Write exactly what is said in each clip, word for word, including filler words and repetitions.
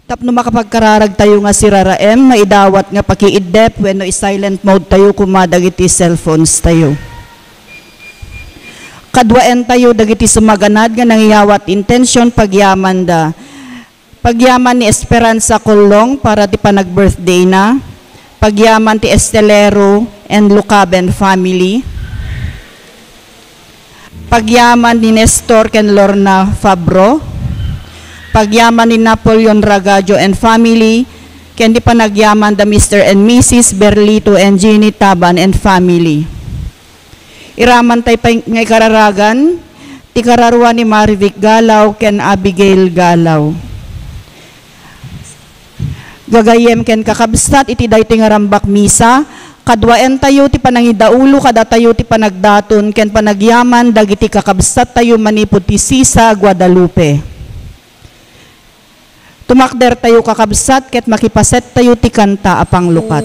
Tapno makapagkararagtayo nga siraraem, maidawat nga pakiiddep wenno i-silent mode tayo koma dagiti cellphones tayo. Kaduaentayo dagiti sumaganad nga nangiyawat intention pagyamanda. Pagyaman ni Esperanza Collong para ti panag-birthday na. Pagyaman ti Estelero and Lucaben family. Pagyaman ni Nestor ken Lorna Fabro. Pagyaman ni Napoleon Ragajo and family, ken ti panagyaman da Mister and Missus Berlito and Jeannie Taban and family. Iraman tay pay nga ikararagan ti kararua ni Marivic Galaw ken Abigail Galaw. Gagayyem ken kakabsat, iti daytoy nga rambak misa, kaduaentayo ti panangidaulo kadatayo ti panagdaton ken panagyaman dagiti kakabsattayo manipud ti Sisa, Guadalupe. Tumakdertayo, kakabsat, ket makipasettayo ti kanta a panglukat.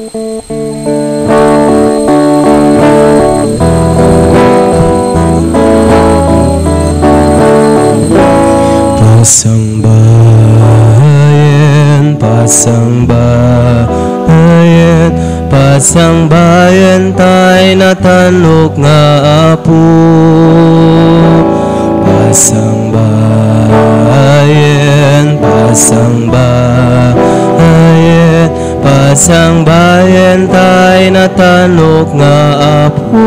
Pasangbayen, pasangbayen, pasangbayen tay natanok nga Apo. Pasangbayen, pasangbayen, pasangbayen tay natanok nga Apo.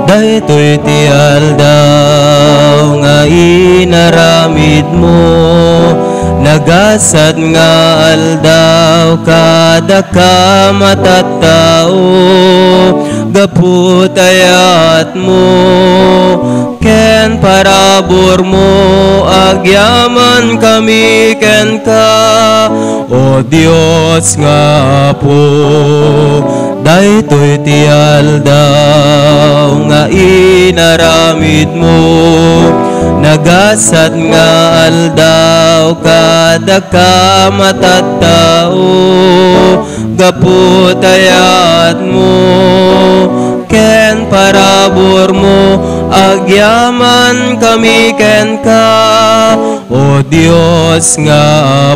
Daytoy ti aldaw nga inaramidmo, nagasat nga aldaw kadakam a tattao, gapu ta ayatmo ken paraburmo, agyamankami kenka, O Dios nga Apo. Daytoy ti aldaw nga inaramidmo, nagasat nga aldaw kadakam a tattao, gapu ta ayatmo ken paraburmo, agyamankami kenka, O Dios nga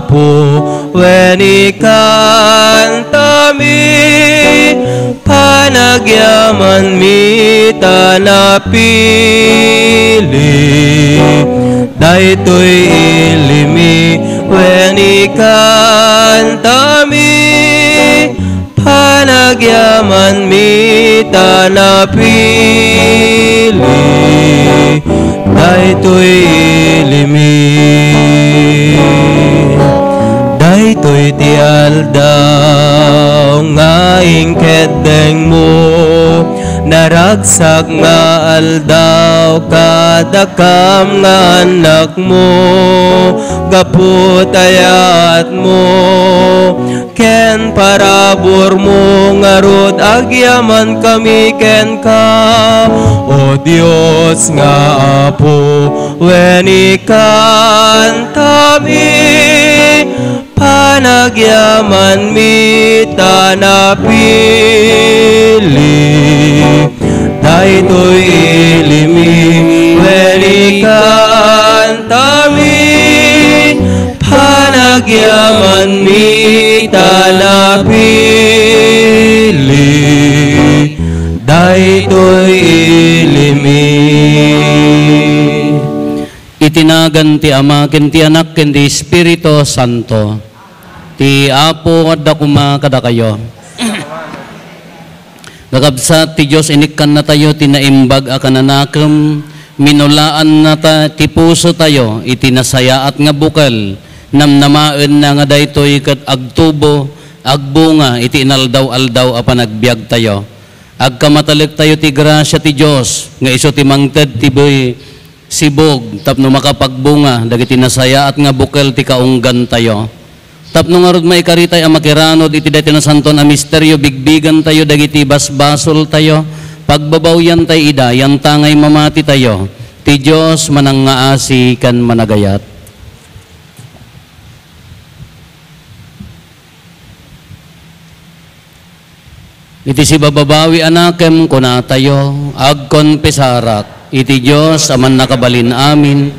Apo. Wen ikantami, panagyamanmi ta napili daytoy ilimi, wen ikantami, panagyamanmi ta napili daytoy ilimi. Daytoy ti aldaw nga inkeddengmo, naragsak nga aldaw kadakam nga annakmo, gapu ta ayatmo ken paraburmo, ngarud agyamankami kenka, O Dios nga Apo, wen ikantami, panagyamanmi ta napili daytoy ilimi, wen ikantami, panagyamanmi ta napili daytoy ilimi. Iti nagan ti Ama, ken ti Anak, ken ti Espiritu Santo. Ti Apo adda koma kadakayo. Kakabsat, ti Dios inikkannatayo ti naimbag a kananakem, minulaannata ti pusotayo iti nasayaat nga bukel, namnamaenna nga daytoy ket agtubo, agbunga iti inaldaw-aldaw a panagbiagtayo. Agkamatalektayo ti grasia ti Dios nga isu ti mangted ti buy sibug tapno makapagbunga dagiti nasayaat nga bukel ti kaunggantayo. Tapno ngarud maikaritay a makiranod iti daytoy nasantoan a misterio, bigbigantayo dagiti basbasoltayo, pagbabawiantay ida, yantangay mamatitayo. Ti Dios manangngaasi ken managayat. Iti sibababawi a nakem, kunatayo, agkonfesarak iti Dios a Mannakabalin-amin,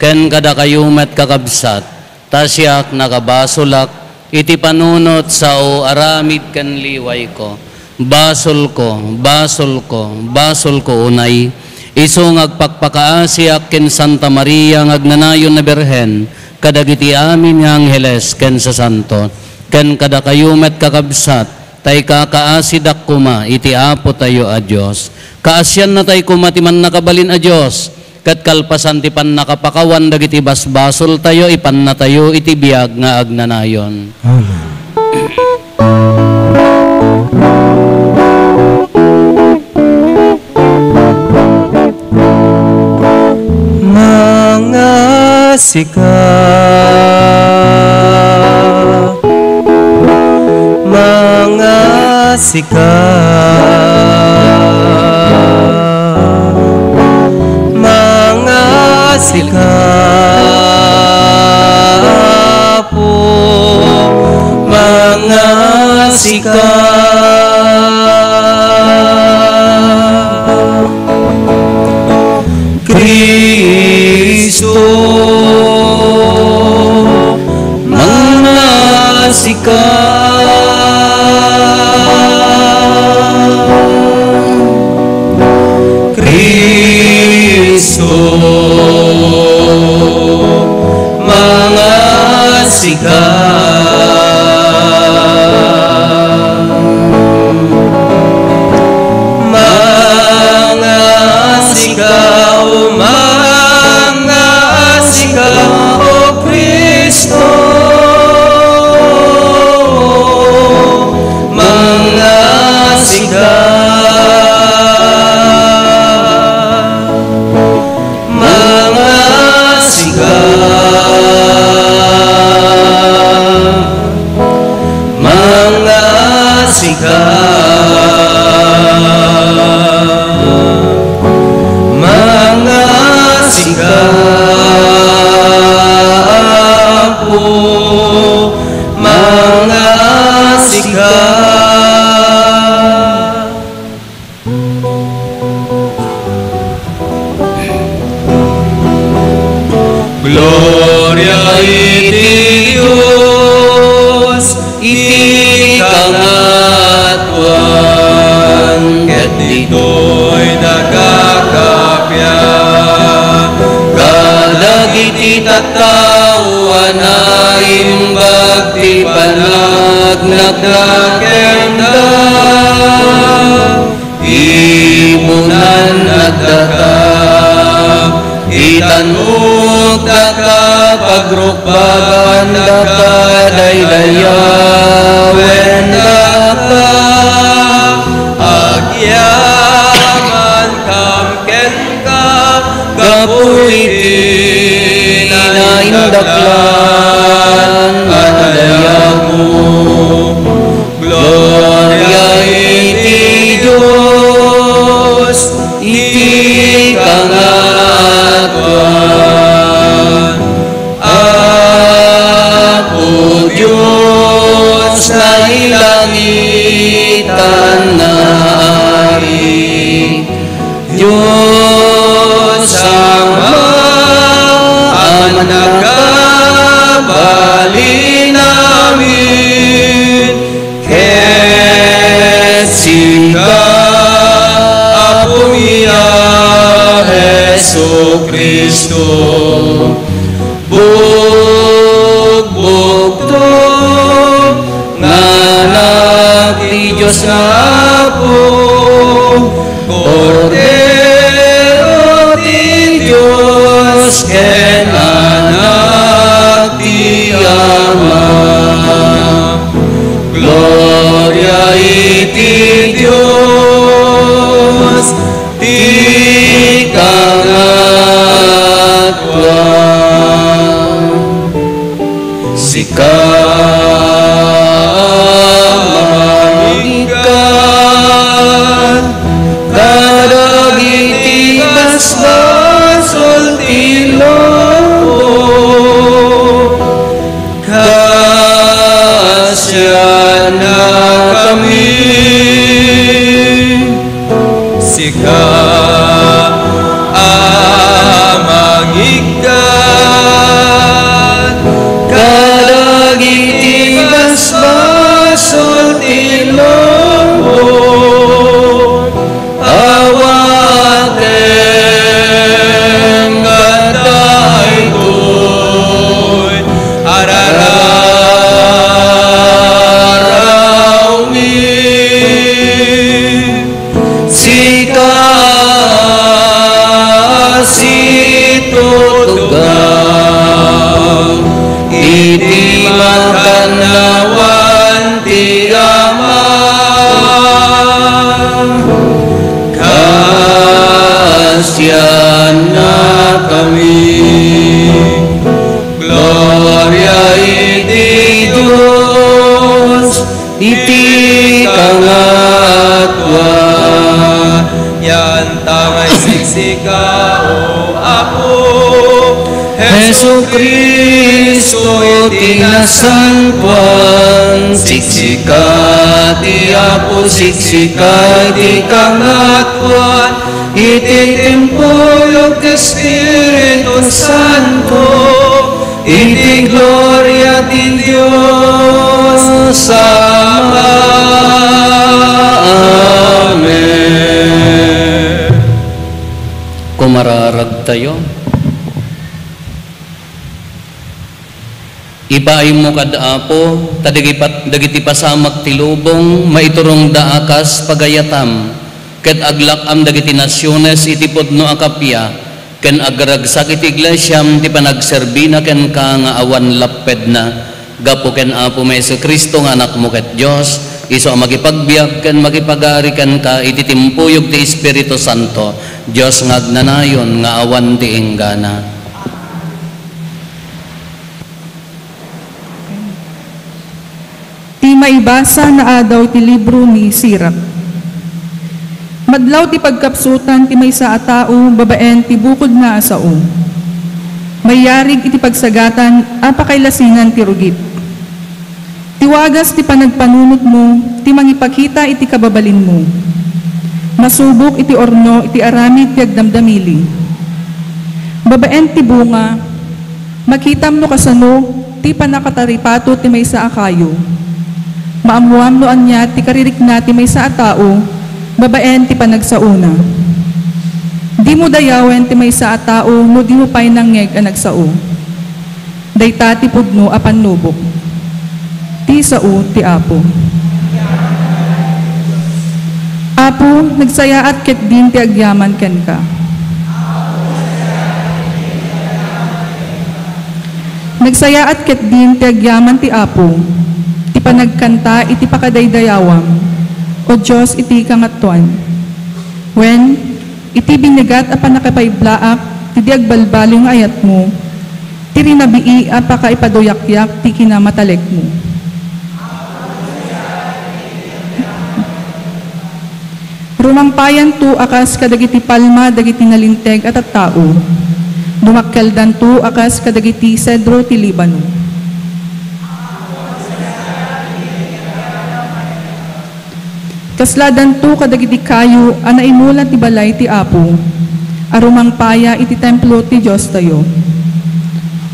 Ken kadakayo met, kakabsat, ta siak nakabasolak iti panunot sao aramid ken liwayko. Basolko, basolko, basolko unay. Isu nga agpakpakaasiak ken Santa Maria nga agnanayon a Birhen, kadagiti amin nga angheles ken sasanto, ken kadakayo met, kakabsat, ta ikakaasidak koma iti Apotayo a Dios. Kaasianna tayo koma ti Mannakabalin a Dios, ket kalpasan ti pannakapakawan dagiti basbasoltayo, ipannatayo iti biag nga agnanayon. Amen. Mangasika, mangasika, mangasika, Apo, mangasika. Kristo, mangasika. Kristo, mangasika. Mangasika, o mangasika, O Kristo. Mangasika. Mangasika, mangasika, mangasika, Apo, mangasika. Gloria iti Dios iti kangatoan, ket ditoy nagakappia kadagiti tattao a naimbag ti panagnakda kenda. Ipunan daka, itanok daka, pagrukbagan daka, daydayawen daka, agyamankam kenka, gapu iti naindaklan a dayagmo. Gloria iti Dios iti kangatoan. Apo Dios, nailangitan nga Ari, Dios Ama a Mannakabalin amin, ket sika, Apomi a Jesu-Cristo, bugbugto nga Anak ti Dios nga Apo, Kordero ti Dios ken Anak ti Ama. Gloria iti Dios ti kangatoan. Sika a mangikkan kadagiti basbasol ti lubong, kaasiannakami. Sika a mangikkan Awan ti Ama, kasiannakami. Gloria iti Dios iti kangatoan. Yanta nga isiksika, O Apo, Jesu-Cristo ti nasantoan. Siksika ti Apo, siksika ti kangatoan. Iti timpuyog ti Espiritu Santo, iti gloria ti Dios Ama. Amen. Kumararagtayo. Ipaaymo kad Apo, ta dagipat-, dagiti pasamak ti lubong, maiturongda a kas pagayatam, ket aglak-am dagiti nasiones iti pudno a kappia, ken agragsak iti iglesiam ti panagserbina kenka nga awan lappedna. Gapu ken Apo Jesu-Cristo nga Anakmo ket Dios, isu a makipagbiag ken makipagari kenka iti timpuyog ti Espiritu Santo, Dios nga agnanayon nga awan ti inggana. Ti maibasa nga adaw ti libro ni Sirach. Madlaw ti pagkapsutan ti maysa a tao babaen ti bukodna a sao. Mayarig iti pagsagatan a pakailasingan ti rugit. Ti wagas ti panagpanunotmo ti mangipakita iti kababalinmo. Masubok iti urno iti aramid ti agdamdamili. Babaen ti bunga, makitam no kasano ti pannakataripato ti maysa a kayo. Maammoam no ania ti karirikna ti maysa a tao babaen ti panagsaona. Dimo dayawen ti maysa a tao no dimo pay nangngeg a nagsao. Dayta ti pudno a pannubok. Ti sao ti Apo. Apo, nagsayaat ketdin ti agyaman kenka. Nagsayaat ketdin ti agyaman ti Apo, ti panagkanta iti pakadaydayawam, O Dios, iti kangatoan. Wen, iti binegat a pannakapaiblaak ti di agbalbaliw nga ayatmo, ti rinabii a pakaipaduyakyak ti kinamatalekmo. Rumangpayanto a kas kadagiti palma dagiti nalinteg a tattao, dumakkeldanto a kas kadagiti sedro ti Libano. Kasladanto kadagiti kayo a naimula ti balay ti Apo, a rumangpaya iti templo ti Diostayo.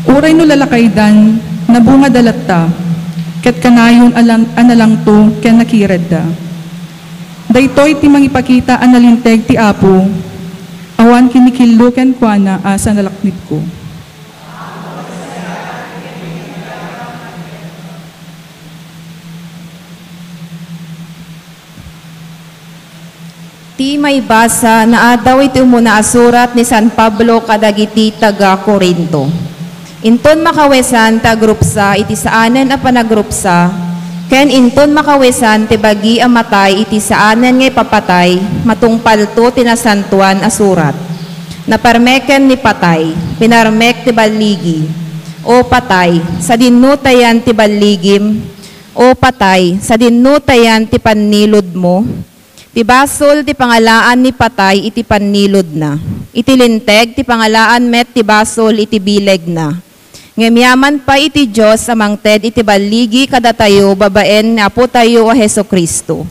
Uray no lalakaydan, nabungada latta, ket kanayon a lang-, a nalangto ken nakiredda. Daytoy ti mangipakita a nalinteg ti Apo, awan kinikillo kenkuana a sanalaknibko. Ti maibasa nga adaw iti umuna a surat ni San Pablo kadagiti taga-Corinto. Inton makawesan ti agrupsa iti saanen a panagrupsa, ken inton makawesan ti bagi a matay iti saanen nga ipapatay, matungpalto ti Nasantoan a Surat. Naparmeken ni patay, pinarmek ti balligi. O patay, sadinno ta yan ti balligim? O patay, sadinno ta yan ti panniludmo? Ti basol ti pangalaan ni patay iti panniludna. Iti linteg ti pangalaan met ti basol iti bilegna. Ngem yaman pay iti Dios a mangted iti balligi kadatayo babaen ni Apotayo a Jesu-Cristo.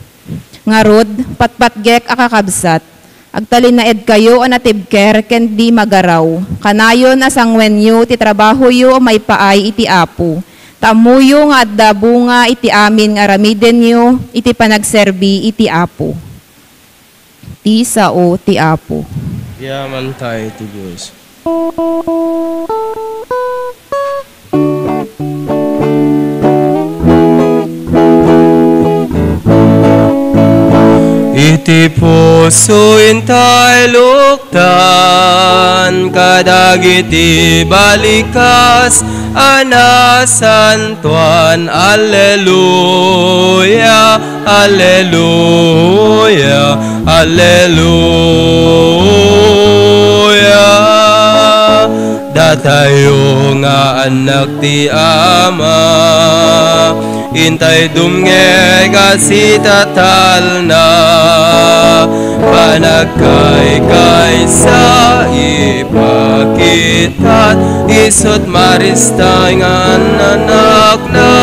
Ngarud, patpatgek a kakabsat, agtalinaedkayo a natibker ken di magaraw. Kanayon a sanguenyo ti trabahoyo a maipaay iti Apo. Ta ammoyo nga adda bunga iti amin nga aramidenyo iti panagserbi iti Apo. Ti sao ti Apo. Yaman tayo ti Dios. Iti puso intay luktan kadagiti balikas a nasantuan. Alleluia, alleluia, alleluia. Datayo nga annak ti Ama, intay dumngeg a sitatalna, panagkaykaysa ipakita, isut' marista nga annakna.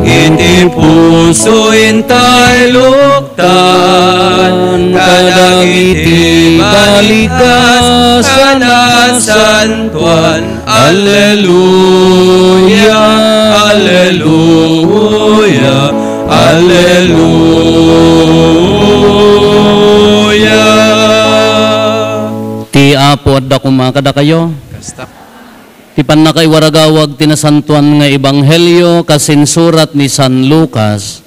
Iti puso intay luktan kadagiti balikas a nasantuan. Alleluia, alleluia, alleluia. Ti Apo adda koma kadakayo. Kasta. Ti pannakaiwaragawag ti nasantuan nga ebanghelio kas insurat ni San Lucas.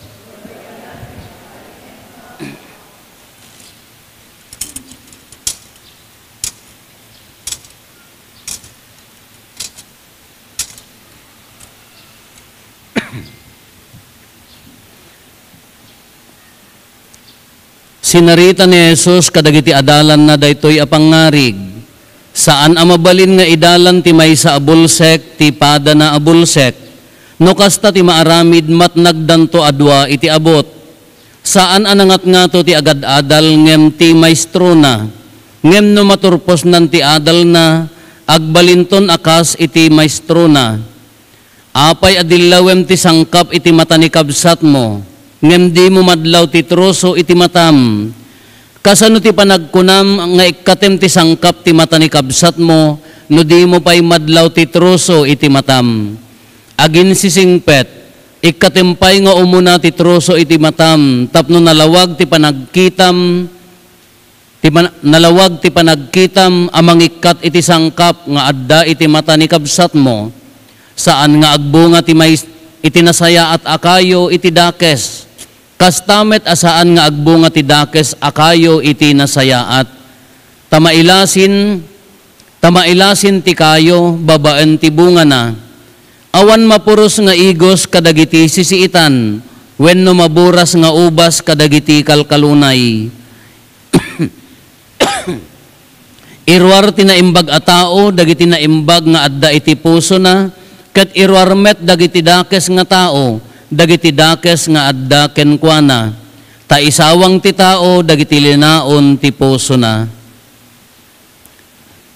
Sinarita ni Jesus kadagiti adalanna daytoy a pangngarig. Saan a mabalin nga idalan ti maysa a bulsek ti padana a bulsek. No kasta ti maaramid, matnagdanto a dua iti abut. Saan a nangatngato ti agad-adal ngem ti maestrona. Ngem no maturposnan ti adalna, agbalinton a kas iti maestrona. Apay a dillawem ti sangkap iti mata ni kabsatmo, ngem dimo madlaw ti troso iti matam? Kasano ti panagkunam nga ikkatem ti sangkap ti mata ni kabsatmo, no dimo pay madlaw ti troso iti matam? Aginsisingpet, ikkatem pay nga umuna ti troso iti matam tapno nalawag ti panagkitam, ti man-, nalawag ti panagkitam a mangikkat iti sangkap nga adda iti mata ni kabsatmo. Saan nga agbunga ti mais-, iti nasayaat a kayo iti dakes. Kasta met a saan nga agbunga ti dakes a kayo iti nasayaat. Ta mailasin, ta mailasin ti kayo babaen ti bungana. Awan mapuros nga igos kadagiti sisiitan, wenno maburas nga ubas kadagiti kalkalunay. Iruar ti naimbag a tao dagiti naimbag nga adda iti pusona, ket iruar met dagiti dakes nga tao dagiti dakes nga adda kenkuana. Ta isawang ti tao dagiti linaon ti pusona.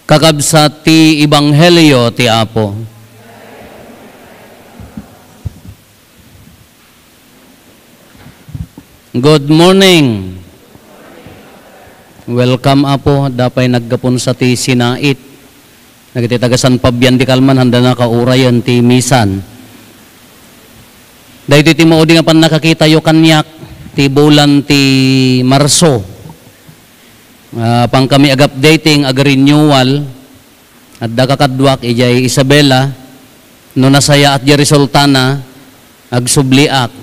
Kakabsat ti ebanghelio ti Apo. Good morning. Welcome, Apo. Adda pay naggapon sa ti sinait. Dagiti taga San Fabian de Calman, haanda na kaurayen ti misan. Daytoy ti maudi nga pannakakitayo kaniak ti bulan ti Marso. Ah, pankami ag-updating, ag-renewal. Adda kakaduak idiay Isabela, no nasayaat diay resultana, agsubliak.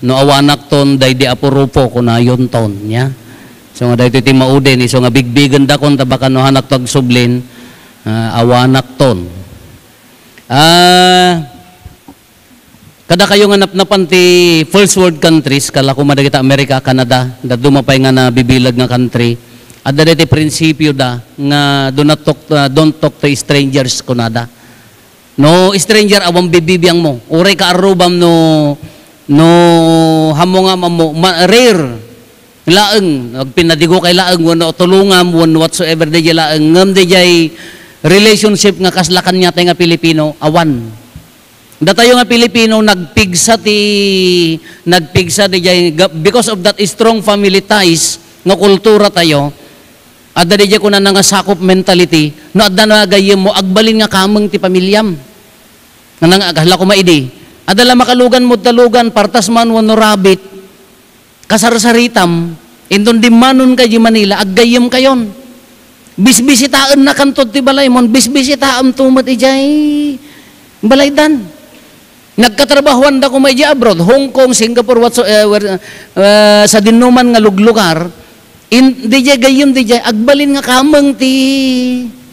No awanakton, daydi Apo Rufo, kunayonton, nia. So nga daytoy ti maudin, isu nga bigbigenda kon ta baka no hanakto agsublin, ah, awanakton. Ah, Kadakayo nga napnapan ti first world countries, kala koma dagiti America, Canada, dadduma pay nga nabibileg nga country, adda daytoy prinsipioda nga do not talk, uh, don't talk to strangers, kunada. No stranger, awan bibibiangmo. Uray kaarrubam no, no hammo nga ammo, ma-, rare laeng, agpinadigo kay laeng, wenno tulongam, wenno whatsoever, daydiay laeng. Ngem daydiay relationship nga kasla kaniatay nga Pilipino, awan. Datayo nga Pilipino, nagpigsa ti, nagpigsa daydiay, ga-, because of that strong family ties nga kultura tayo, adda daydiay kunana nga sakop mentality, no adda na gayyemmo, agbalin nga kameng ti pamiliam. Nga nang-, aghala koma idi, adda la makaluganmo ta lugan, partas man wenno rabbit, kasarsaritam, inton dimmanonka idiay Manila, aggayyemkayon. Bisbisitaennakanto ti balaymo, bisbisitaemto met idiay balaydan. Nagkatrabahuanda koma idiay abroad, Hong Kong, Singapore, whatsoever, eh, sa dinnuman nga luglugar, in, didiay gayyem, didiay agbalin nga kameng ti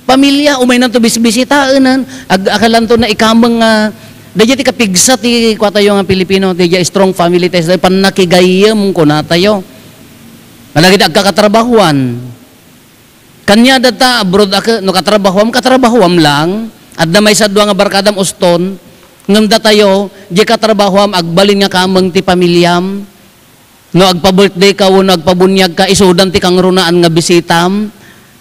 Pamilia, umaynanto bisbisitaenen, ag-, akalanto na ikameng nga, daydiay ti kapigsa ti kuatayo nga Pilipino, daydiay strong family ties, daydiay pannakigayyem, kunatayo. Malagid agkakatrabahuan. Kaniada ta abroad a ke-, no katrabahuam, katrabahuam lang. Adda maysa dua nga barkadam uston, ngem datayo, di katrabahuam, agbalin nga kameng ti pamiliam. No agpa-birthday ka wenno agpabuniag ka, isudan ti kangrunaan nga bisitam.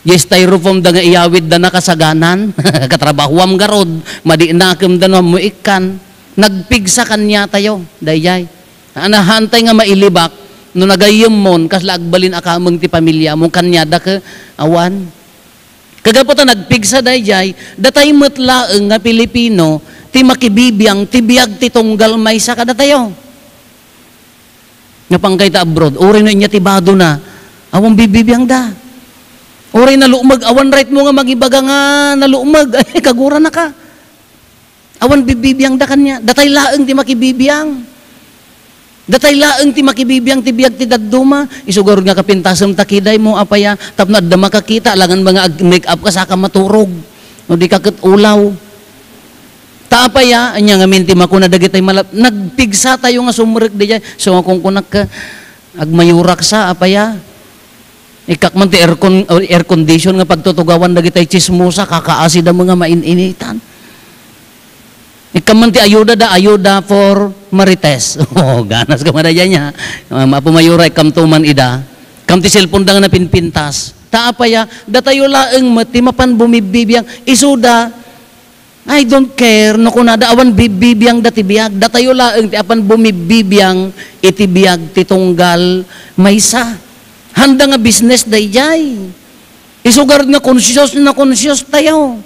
Di styrofoam da nga iyawid da na kasaganan. Katrabahuam garud, madi nakem da no ammo ikkan. Nagpigsa kaniatayo, daydiay. Anahan tay nga mailibak, no nagayyemmon, kasla agbalin a kameng ti pamiliamon, kaniada ke, awan. Kagapu ta nagpigsa daydiay, datay met laeng nga Pilipino, ti makibibiang, ti biag ti tunggal maysa kadatayo. Napan kay ta abroad, uray no inya ti badona, awan bibibiangda. Uray nalumeg, awan right mo nga mangibaga nga nalumeg, ay, kagurana ka. Awan bibibiangda kaniana. Datay laeng ti makibibiang. Datay laeng ti makibibiang ti biag ti dadduma. Isu garud nga kapintasem ta kidaymo, apay a, tapno adda makakita, alangan nga ag-make up ka, saka maturog. No di ka ket ulaw. Ta apay a, ania ngamin ti makuna dagitay malap-, nagpigsa tayo nga sumrek daydiay. So, nga kunkunak ka, agmayurak sa, apay a. Ikkak man ti aircon, air condition nga pagtutugawan dagitay chismosa, kakaasi da nga main-initan. Ikkam man ti ayuda da, ayuda for marites. Oh, ganas ka man daydiay nia. Um, Apo Mayora, ikkam to man ida. Kam ti cellphone da nga napinpintas. Ta apay a, datayo laeng met ti mapan bumibibiang. Isuda, I don't care no kunada awan bibibiangda ti biag. Datayo laeng ti apan bumibibiang iti biag ti tunggal maysa. Handa nga business daydiay. Isu garud nga conscious na conscious tayo.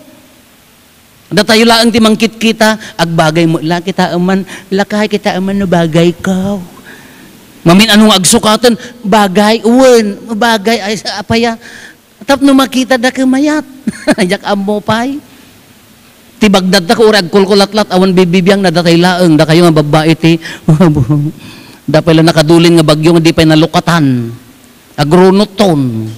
Datayo laeng ti mangkitkita, agbagay met la kitaem man, lakay kitaem man no bagay ka. Mamin-ano nga agsukaten, bagay, wen, bagay, ay, apay a. Tapno makita da ket mayat. Diak ammo pay. Ti bagdad ta ko uray agkulkulatlat, awan bibibiang na datay laeng, dakayo nga babbai ti, da pay la nakadulin nga bagyo nga di pay nalukatan. Agrunuton.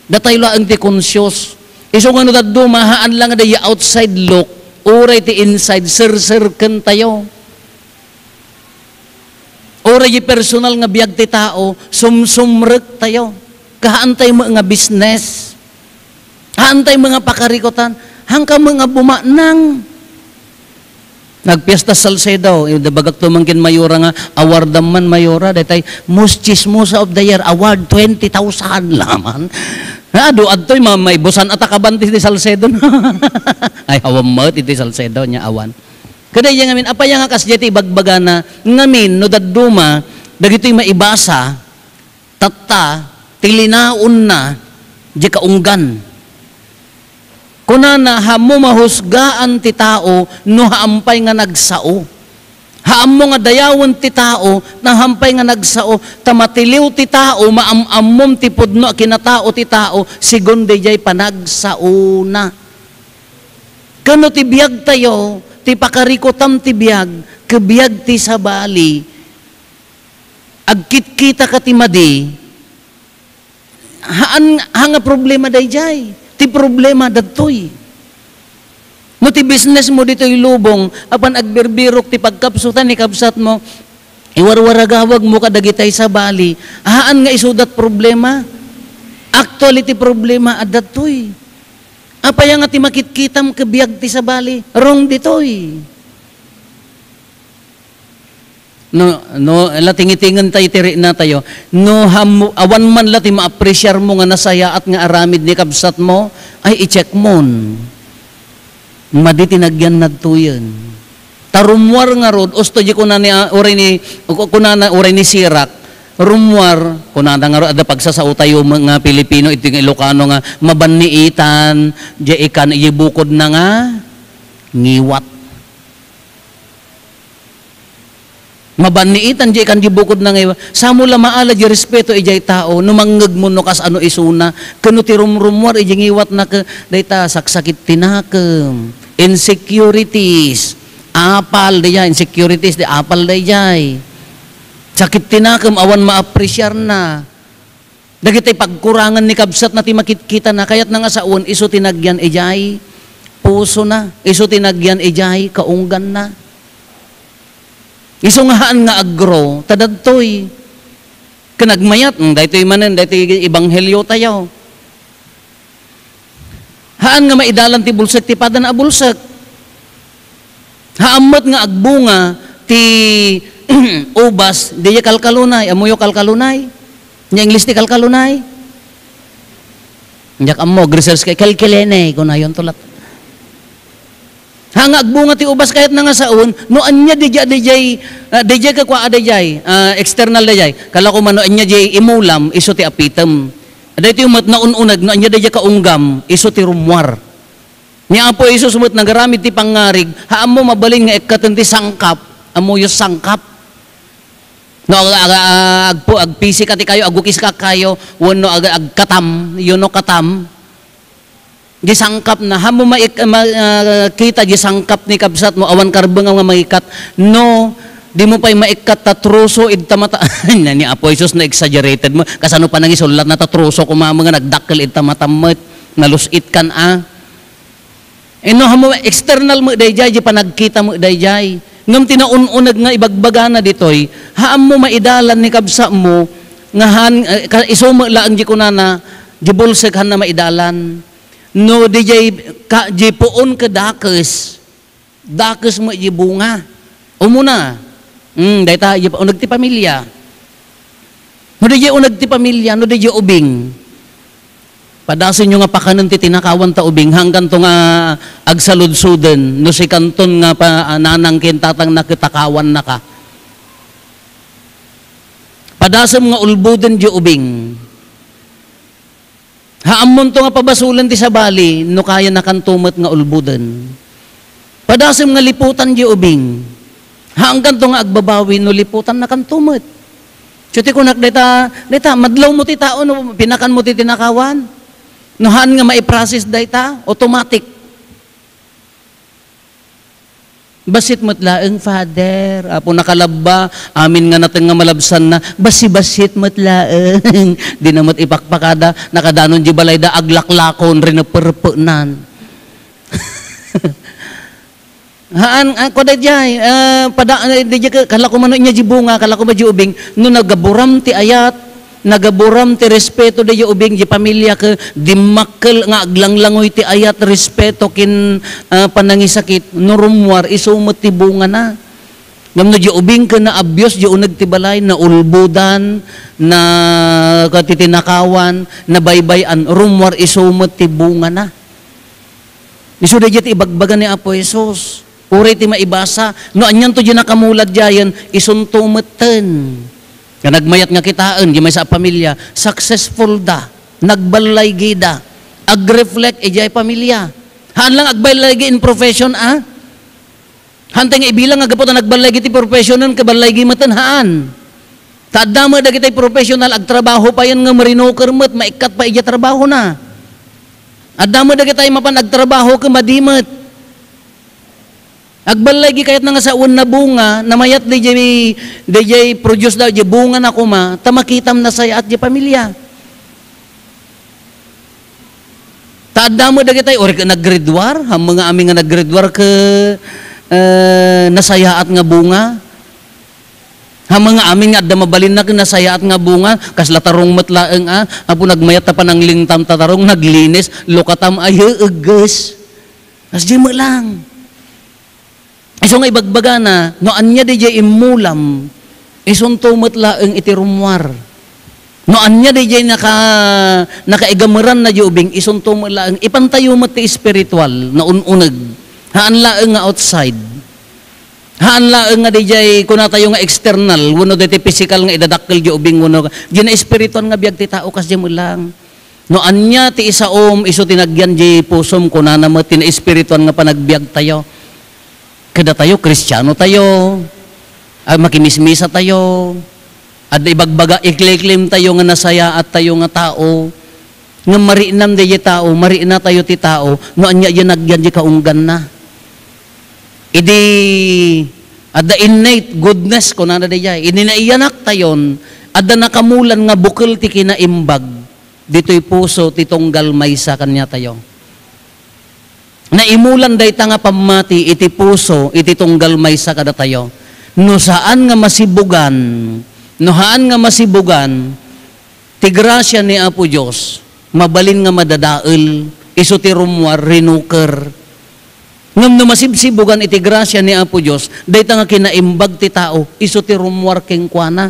Datay laeng ti conscious. Isu nga no dadduma, haan lang nga daydi outside look, uray ti inside, serserken tayo. Uray di personal nga biag ti tao, sumsumrek tayo. Kahaantay mo nga business. Haantay mo nga pakarikutan. Hangka mo nga bumanang. Nagpiesta Salcedo, eh, bagak tumangkin Mayora nga, awardam man Mayora, detay, most chismosa of the year, award, twenty thousand laman. Adu, adtoy, ma-, maibusan at akaban ti, ti Salcedo. Ay, awan met iti Salcedo, nia awan. Kada iya ngamin, apay nga kasdiay ti ibagbagana, ngamin, no dadduma, dagitoy maibasa, tatta, ti linaonna, di kaunggan. Kunana, "Haammo mahusgaan ti tao no haam pay nga nagsao. Haammo nga dayawen ti tao no haam pay nga nagsao, ta matiliw ti tao, maam-ammom ti pudno a kinatao ti tao, segun daydiay panagsaona." Kano ti biagtayo, ti pakarikutam ti biag, ket biag ti sabali, agkitkita ka ti madi, haan, haan nga problema daydiay. Ti problema dagtoy. No ti business mo ditoy lubong, apan agbirbirok ti pagkapsutan ni kabsat mo, iwarwaragawag mo kadagitay sabali, haan nga isudat problema. Actually, ti problema adda dagtoy. Apay nga ti makitkitam ket biag ti sabali? Wrong ditoy. No, no, la tingitingen tayo ti rikna tayo. No, ham-, awan man la ti maapresiar mo nga nasayaat nga aramid ni kabsat mo, ay i-check mon. Madi ti nagyan nadtoyen. Ta rummuar ngarud, usto di kunana, ah, uray ni, ku-, kunana uray ni Sirak, rummuar, kunana ngarud, adda pagsasao tayo nga Pilipino, iti nga Ilocano nga mabanniitan, di ikan, iyibukod na nga ngiwat. Mabanniitan di ikan di bukod na nga iwa. Samo la maala di respeto idiay tao, no mangngeg mo no kas ano isuna, ken no ti rumrummuar idiay ngiwat na ke, dayta saksakit ti nakem, insecurities, apal daydiay, insecurities di apal daydiay. Sakit ti nakem, awan maapresiar na. Dagiti pagkurangan ni kabsatna ti makitkitana, kayatna nga sawen, isu ti nagyan idiay pusona, isu ti nagyan idiay kaungganna. Isu nga haan nga agro, ta dadtoy. Ken agmayat, mm, daytoy manen, daytoy ebanghelio tayo. Haan nga maidalan ti bulsek ti padana a bulsek. Haan met nga agbunga ti ubas, diay kalkalunay. Ammoyo kalkalunay? Nia English ti kalkalunay? Diak ammo, research kay kalkalunay, kunayonto lat. Ha, nga agbunga ti ubas, kayatna nga sawen, no ania diay, diay, ah, diay kakua, ah, diay, ah, external diay. Kala ko man, no ania diay imulam, isu ti apitem. Daytoy met naun-uneg, no ania diay kaunggam, isu ti rummuar. Ni Apo Jesus met nagaramid ti pangngarig, ha ammo mabalin nga ikkaten ti sangkap, ammoyo sangkap. No, aga, aga, agpu-, agpisika ti kayo, agukis ka kayo, wenno aga, agkatam, you know, katam. Di sangkap na, ha mo maik-, ma-, ah, kita di sangkap ni kabsat mo, awan karbeng nga maikat. No, di mo pa'y maikkat ta troso id ta mata. Na ni Apo Jesus na exaggerated mo. Kasano pa nangisullat na ta troso kumama nga nagdakkel id ta matam met. Nalus-it kan a. Inno, ha mo external mo dayjay, di panagkita mo dayjay. Ngem ti naun-uneg nga ibagbagana ditoy, ha ammo maidalan ni kabsat mo, nga han, eh, ka-, isu mo laeng di kunana, di bulsek han na maidalan. No, di jay ka-, di puon ka dakes, dakes mo di bunga. Umuna, mm, dayta, di pa-, uneg ti pamilya. No, di jay uneg ti pamilya, no, di jay ubing. Padasenyo nga pakanen ti tinakawan ta ubing, hangganto nga agsaludsoden, no sikanton nga pa-, nanang ken tatang na ketakawan na ka. Padasem nga ulboden di ubing. Ha ammonto nga pabasolen ti sabali, no kayanakanto met nga ulboden. Padasem nga liputan di ubing. Haankanto nga agbabawi no liputannakanto met. So, ti kunak dayta, dayta, madlaw mo ti tao no pinakan mo ti tinakawan. No haan nga maiprocess dayta, automatic. Bassit met laeng, Father. Apo, nakalabba, amin nga nateng nga malabsanna. Bassit-bassit met laeng. Di na met ipakpakada, nakadanon di balayda, aglaklakon, rineperpenan. Haan, ah, kuan dayjay, ah, pada, ah, dayjay ka, kala ko mano inya di bunga, kala ko ba di ubing, no nagaburam ti ayat, nagaburam ti respeto dayjay ubing, di pamilya ka, dimmakkel nga aglanglangoy ti ayat, respeto kin, ah, panangisakit, no rummuar, isu met ti bunga na. Ngem no di ubing ka na abuse, di uneg ti balay, naulbodan, na, katitinakawan, nabaybay-an, rummuar, isu met ti bunga na. Isu dayjay ti ibagbaga ni Apo Jesus. Uray ti maibasa, no anianto di nakamulad diayen, isunto metten. Nga nagmayat nga kitaen, di maysa a pamilya, successful da, nagballaygida, agreflect idiay pamilya. Haan lang agballaygi in profession, a? Hantay nga ibilang nga gapu ta nagballaygi ti professionen, kaballaygi metten, haan. Ta adda met dagiti professional, agtrabaho payen nga marinoker met, maikkat pa idiay trabahona. Adda met dagiti mapan agtrabaho ket madi met. Agballaygi kayatna nga sawen na bunga, namayat dayjay, dayjay produce da, dayjay bunga na koma, ta makitam nasayaat di pamilya. Ta adda met dagiti, uray ket naggraduar, haan nga amin nga naggraduar ket, eh, nasayaat nga bunga. Haan nga amin nga adda mabalinna ket nasayaat nga bunga, kasla tarong met laeng, a, apo nagmayat ta pananglingtam ta tarong, naglinis, lukatam, ay, eges. Kasdiay met lang. Isu nga ibagbagana, no ania dayjay immulam, isunto met laeng iti rummuar. No ania dayjay naka-, nakaigameranna di ubing, isunto met laeng. Ipantayo met ti espiritual, naun-uneg. Haan laeng nga outside. Haan laeng nga dayjay kunatayo nga external, wenno daytoy physical nga idadakkel di ubing, wenno, di na espiritual nga biag ti tao, kasdiay met lang. No ania ti isaom, isu ti nagyan di pusom, kunana met ti naespirituan nga panagbiagtayo. Kadatayo, Kristianotayo, a, makimismisatayo, adda ibagbaga, ikleklem tayo nga nasayaattayo nga tao, nga mariinam daydi tao, mariinatayo ti tao, no ania di nagyan di kaungganna. Idi adda innate goodness, kunana dayjay. Idi naiyanaktayon, Adda nakamulan nga bukel ti kinaimbag ditoy puso ti tunggal maysa kaniatayo. Naimulan dayta nga pammati iti puso iti tunggal maysa kadatayo. No saan nga masibugan, no haan nga masibugan ti grasia ni Apo Dios, mabalin nga madadael, isu ti rummuar, rinuker. Ngem no masibsibugan iti grasia ni Apo Dios, dayta nga kinaimbag ti tao, isu ti rummuar kenkuana.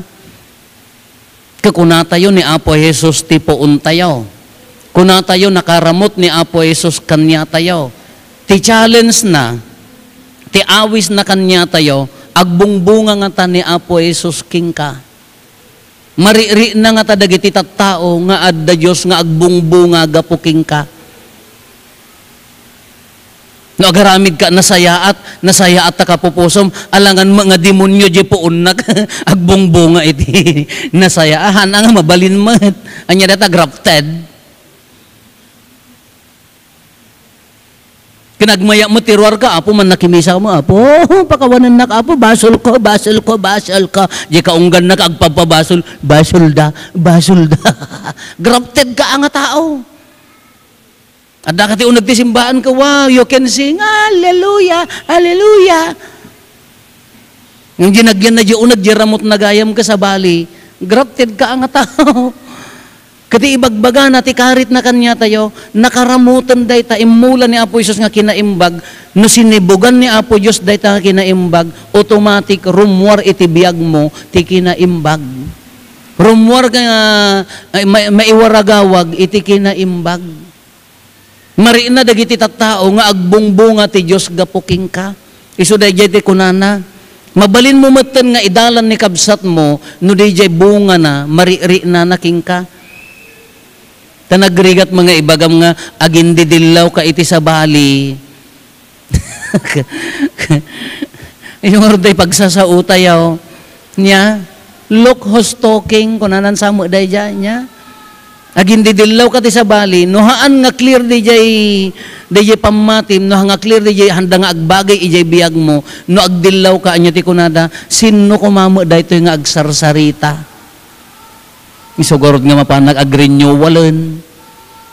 Kakunatayo ni Apo Jesus ti puontayo. Kunatayo nakaramut ni Apo Jesus kaniatayo. Ti challenge na, ti awis na kaniatayo, agbungbunga ngata ni Apo Jesus kenka. Marikna ngata dagiti tattao nga adda Dios nga agbungbunga gapu kenka. No agaramidka, nasayaat, nasayaat ta kapupusom, alangan met nga demonio diay puonnak, agbungbunga iti nasayaanak, mabalin met. Ania dayta, grafted? Kinagmaya met ti ruarka, Apo, mannakimisa mo, Apo, pakawanennak, Apo, basolko, basolko, basolko. Diay kaunggannak, agpabpabasol, basolda, basolda. Grafted ka nga tao. Adda ka ti uneg ti simbaanka, wow, you can sing, "Hallelujah, hallelujah." Ngem diay nagyan na diay uneg, diay ramutna gayam ka sabali, grafted ka nga tao. Ket ti ibagbagana ti karitna kaniatayo, nakaramuten dayta immula ni Apo Jesus nga kinaimbag, no sinibugan ni Apo Dios dayta nga kinaimbag, automatic, rummuar iti biagmo ti kinaimbag. Rummuar nga, ay, ma-, maiwaragawag iti kinaimbag. Marikna dagiti tattao nga agbungbunga ti Dios gapu kenka. Isu daydiay ti kunana, mabalinmo metten nga idalan ni kabsatmo no diay bungana, mariknana kenka. Ta nagrigat nga ibagam nga agindidillawka iti sabali. Isu ngarud ti pagsasaotayo. Nia, "Look who's talking," kunanan sa met daydiay, nia. Agindidillawka ti sabali, no haan nga clear diay, diay pammatim, no haan nga clear diay handa nga agbagay idiay biagmo, no agdillawka, ania ti kunada, "Sinno koma met daytoy nga agsarsarita?" Isu ngarud nga mapanak agrenewalen.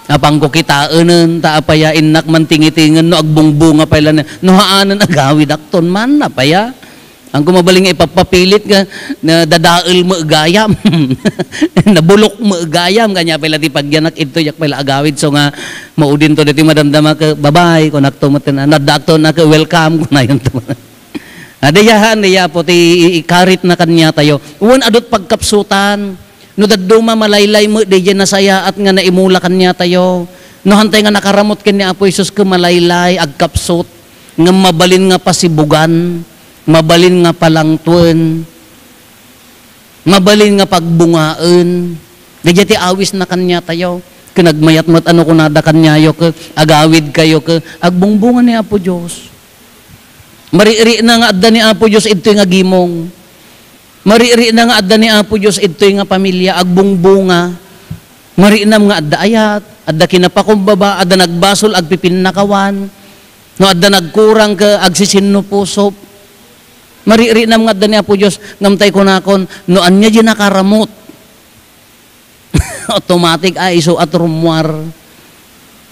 Apanko kitaenen, ta apay a innak man tingitingen no agbungbunga pay la ni-, no haanen agawidakton man, apay a? Haanko mabalin nga ipappapilit nga, nadadael met gayam. Nabulok met gayam, kaniak pay la ti pagyanak, intoyak pay la agawid, isu nga maudinto daytoy madamdama ket, "Bye-bye," kunakto met, "Naddaakto na ket, welcome," kunayonto. Adayahan, dayta Apo, ti i-, ikaritna kaniatayo. Wen, adu ti pagkapsutan. No dadduma, malaylay met daydiay nasayaat nga naimula kaniatayo. No haantay nga nakaramut ken ni Apo Jesus ket malaylay, agkapsut, ngem mabalin nga pasibugan, mabalin nga palangtoen, mabalin nga pagbungaen. Daydiay ti awisna kaniatayo. Ket nagmayat met a no kunada kaniayo ket agawidkayo ket agbungbunga ni Apo Dios. Marikna nga adda ni Apo Dios idtoy nga gimong. Marikna nga adda ni Apo Dios idtoy nga pamilya, agbungbunga. Mariknam nga adda ayat, adda kinapakumbaba, adda nagbasol, agpipinnakawan. No adda nagkurang ket agsisinno pusop. Mariknam nga adda ni Apo Dios, ngem tay kunakon, no ania diay nakaramut. Automatic a isu a rummuar.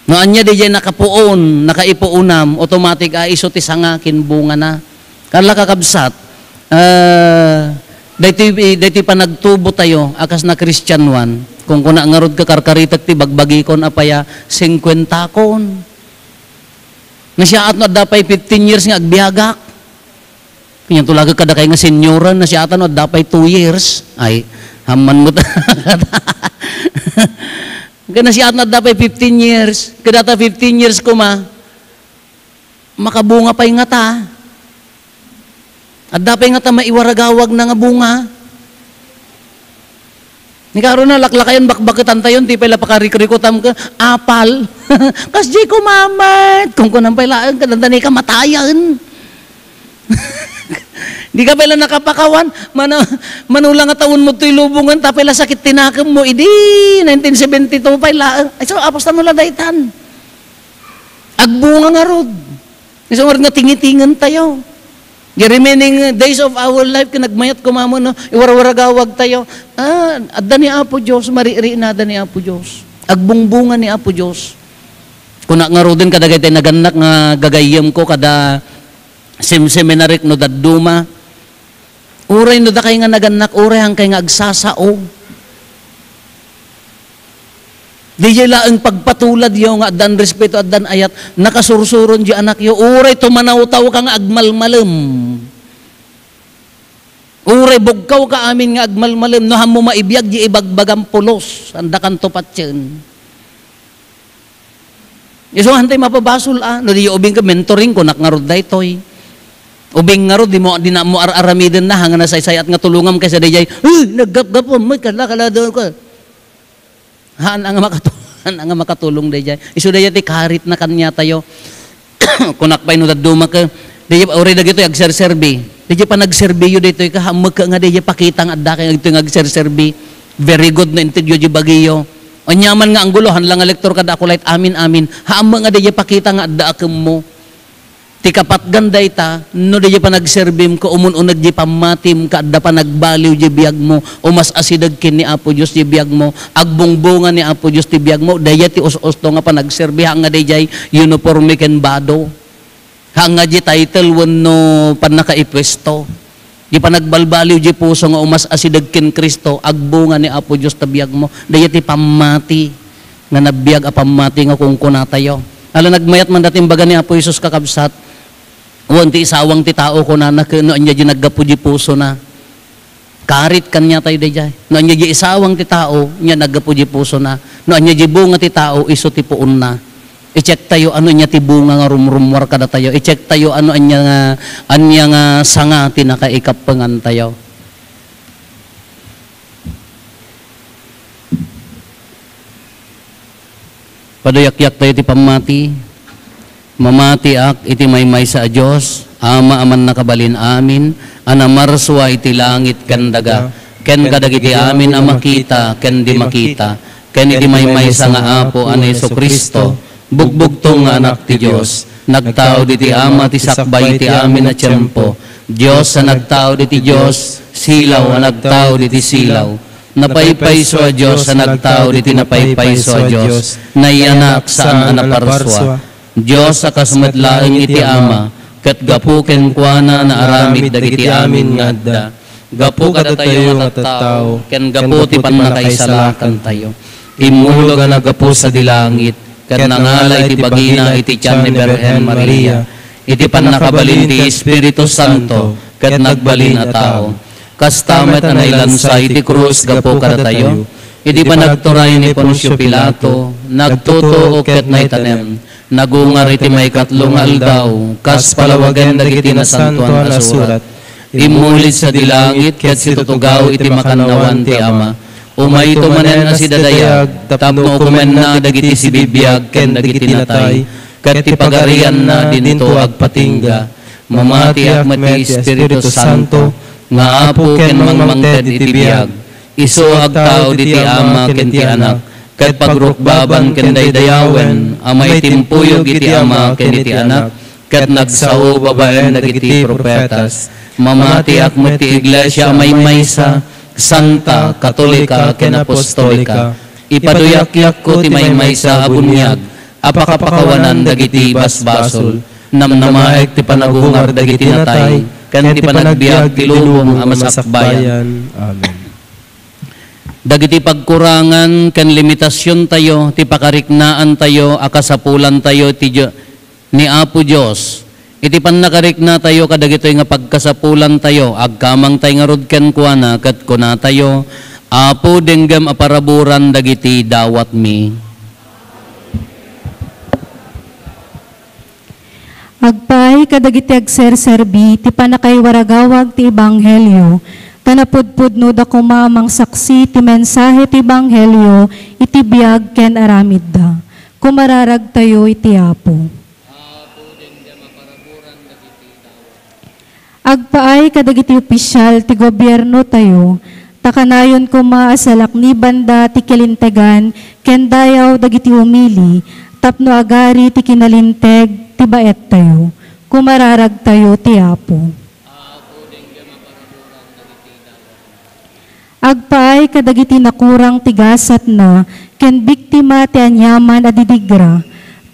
No ania daydiay nakapuon, nakaipuonam, automatic a isu ti sanga ken bungana. Kalla, kakabsat, ah, daytoy, daytoy panagtubotayo a kasna Kristianoan, kunkuna ngarud, kakarkaritek ti bagbagikon, apay a, singkuentakon. Nasiaat no adda pay fifteen years nga agbiagak. Kanianto laeng kadakay nga senioran, nasiatan no adda pay two years. Ay, amman met. Ket nasiat no adda pay fifteen years. Ket dayta fifteen years koma, makabunga pay ngata. Adda pay ngata maiwaragawagna nga bunga. Ni karuna, laklakayon, bakbaketantayon, ti pay la pakarikrikutam ket apal. Kasdiay koma met, kunkunam pay laeng, ket adda ni kamatayen. Dika pay la nakapakawan, mano-, mano la nga tawenmo toy lubongan, ta pay la sakit ti nakemmo, idi nineteen seventy-two pay laeng. Ay, isu, apos ta no la daytan. Agbunga ngarud. Isu ngarud nga tingitingentayo. The remaining days of our life, ket nagmayat koma met, no? Iwarwaragawag tayo. Ah, adda ni Apo Dios, maririinada ni Apo Dios. Agbungbunga ni Apo Dios. Kuna ngaruden kadagiti nagannak nga gagayyemko kada sem-, seminary no dadduma. Uray no dakay nga nagannak, uray hankay nga agsasao. Diay laeng pagpatuladyo nga addan respeto, addan ayat, nakasursuron di anakyo, uray tumanawtaw ka nga agmalmalem. Uray bugkaw ka amin nga agmalmalem, no hammo maibiag di ibagbagam pulos, anda kanto patien. Isu, hantay mapabasol, a. No, di ubing ka, mentoring ko, nak ngarud daytoy. Ubing ngarud, di mo, di na mo ar-aramiden na, hanga nasaysayat nga tulongam kaysa dayjay, "Eh, naggapgapom, may kala-kala daw ka." Haan nga makatu-, haan nga makatulong dayjay. Isu dayjay ti karit na kanya tayo. Kunak pay no dadduma ka, dayjay, uray dagitoy agserserbi. Dayjay panagserbiyo daytoy ka, hammek ka nga dayjay pakita nga adda kay dagitoy nga agserserbi. Very good no integyo di bagiyo. Aniaman nga anggulo, haan la nga lektor kada ako light, amin, amin. Hammek nga dayjay pakita nga adda a kemmo. Ti kapatgan dayta, no dayjay panagserbim ket umun-uneg di pammatim ket adda panagbaliw di biagmo, o mas-asideg ken ni Apo Dios di biagmo, agbungbunga ni Apo Dios ti biagmo, dayjay ti us-usto nga panagserbi, haan nga dayjay uniforme ken bado. Haan nga di title wenno pannakaipuesto. Di panagbalbaliw di puso nga umas-asideg ken Cristo, agbunga ni Apo Dios ta biagmo. Dayjay ti pammati nga nabiag a pammati nga kunkunatayo. Ala, nagmayat man dati imbaga ni Apo Jesus, kakabsat, wen ti isawang ti tao, kunana, ket no ania di naggapu di pusona. Karit kaniatayo dayjay. No ania di isawang ti tao, nia naggapu di pusona. No ania di bunga ti tao, isu ti puonna. I-check tayo ano ania ti bunga nga rumrummuar kadatayo. I-check tayo ano ania nga, ania nga sanga ti nakaikappengan tayo. Paduyakyak tayo ti pammati. Mamatiak iti maymaysa a Dios, Ama a mannakabalin amin, a namarsua iti langit ken daga, ken kadagiti amin a makita ken di makita, ken iti maymaysa nga Apo a ni Jesu-Cristo, bugbugtong nga Anak ti Dios, nagtaud iti Ama ti sakbay iti amin a tiempo, Dios a nagtaud iti Dios, silaw a nagtaud iti silaw, napaypayso a Dios a nagtaud iti napaypayso a Dios, nayanak saan a naparsua. Dios a kas met laeng iti Ama, ket gapu kenkuana naaramid dagiti amin nga adda. Gapu kadatayo nga tattao, ken gapu ti pannakaisalakantayo. Immulog a naggapu sadi langit, ket nangala iti bagina iti tian ni Birhen Maria, iti pannakabalin ti Espiritu Santo, ket nagbalin a tao. Kasta met a nailansa iti krus gapu kadatayo, iti panagturay ni Poncio Pilato, nagtutuok ket naitanem, nagungar iti maikatlo nga aldaw, kas palawagen dagiti nasantoan a surat. Immulid sadi langit ket situtugaw iti makannawan ti Ama. Umayto manen a sidadayag tapno ukomenna dagiti sibibiag ken dagiti natay, ket ti pagarianna dinto agpatingga. Mamatiak met ti Espiritu Santo nga Apo ken mangmangted iti biag. Isu agtaud iti Ama ken ti Anak, ket pagrukbaban ken daydayawen a maitimpuyog iti Ama ken iti Anak, ket nagsao babaen dagiti profetas. Mamatiak met ti iglesia a maymaysa, santa, katolika, ken apostolika. Ipaduyakyakko ti maymaysa a buniag a pakapakawanan dagiti basbasol. Namnamaek ti panagungar dagiti natay, ken ti panagbiag ti lubong a masakbayan. Amen. Dagiti pagkurangan ken limitasiontayo ti pakariknaantayo a kasapulantayo ti Dio-, ni Apo Dios. Iti pannakariknatayo kadagitoy nga pagkasapulantayo, agkamangtay ngarud kenkuana ket kunatayo, "Apo, denggem a paraburan dagiti dawatmi." Agpaay kadagiti agserserbi ti pannakaiwaragawag ti ebanghelio, ta napudpudnoda koma a mangsaksi ti mensahe ti ebanghelio iti biag ken aramidda. Kumararagtayo iti Apo. Agpaay kadagiti opisial ti gobiernotayo, ta kanayon koma a salaknibanda ti kalintegan ken dayaw dagiti umili tapno agari ti kinalinteg ti baettayo. Kumararagtayo ti Apo. Agpaay kadagiti nakurang ti gasatna ken biktima ti aniaman a didigra,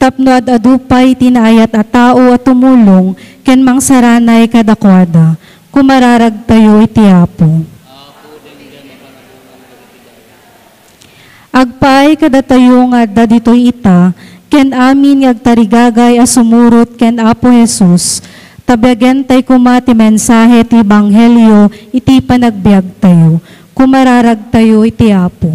tapno ad-adu pay ti naayat a tao a tumulong ken mangsaranay kadakuada. Kumararagtayo iti Apo. Agpaay kadatayo nga adda ditoy ita, ken amin nga agtarigagay a sumurot ken Apo Jesus, ta biagentayo koma ti mensahe ti ebanghelio iti panagbiagtayo. Kumararagtayo iti Apo.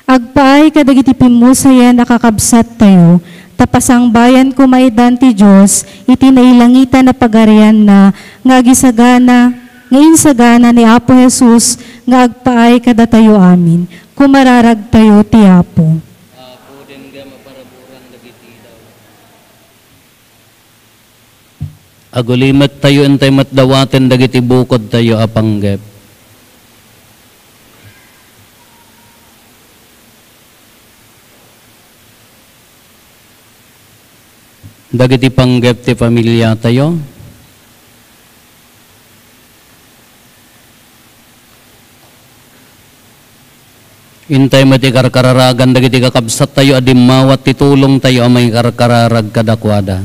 Agpaay kadagiti pimmusayen a kakabsattayo, ta pasangbayan koma idan ti Dios iti nailangitan a pagarianna nga agisagana, nga insagana ni Apo Jesus nga agpaay kadatayo amin. Kumararagtayo ti Apo. Apo, denggen maparaburan dagiti dawa. Agulimettayo, intay met dawaten dagiti bukodtayo a panggep. Dagiti panggep ti familiatayo. Intay met ti karkararagan dagiti kakabsattayo a dimmawat ti tulongtayo a maikarkararag kadakuada.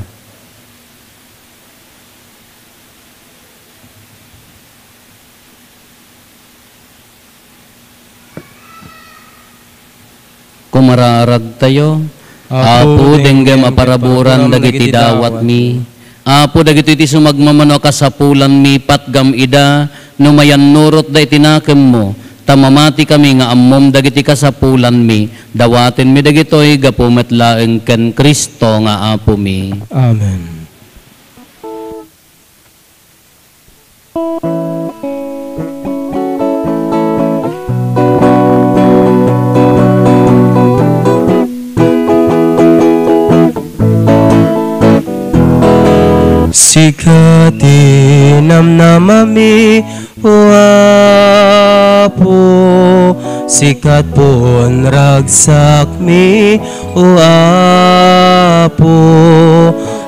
Kumararagtayo. Apo, denggem a paraburan dagiti dawatmi. Apo, dagitoy ti sumagmamano a kasapulanmi, patgam ida no mayannurotda iti nakemmo, ta mamatikami nga ammom dagiti kasapulanmi. Dawatenmi dagitoy gapu met laeng ken Cristo nga Apomi. Amen. Sika ti namnamami, O Apo, sika ti ragsakmi, O Apo,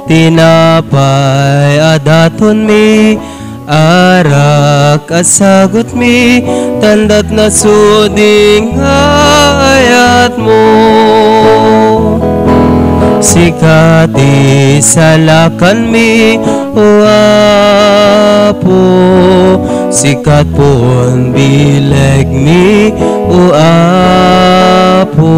tinapay a datonmi, arak a sagutmi, tandat nasudi nga ayatmo. Sika ti salakanmi, O Apo, sika ti bilegmi, O Apo,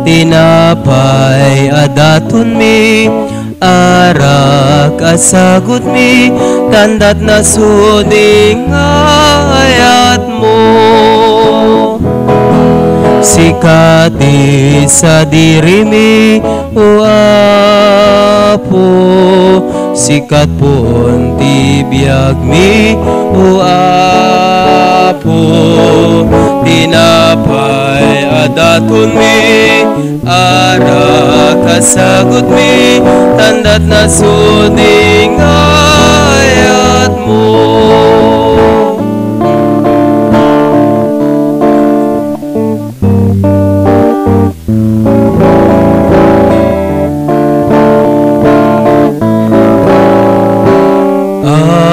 tinapay a datonmi, arak a sagutmi, tandat nasudi nga ayatmo. Sika ti sadirimi, O Apo, sika ti biagmi, O Apo, tinapay a datonmi, arak a sagutmi, tandat nasudi nga ayatmo.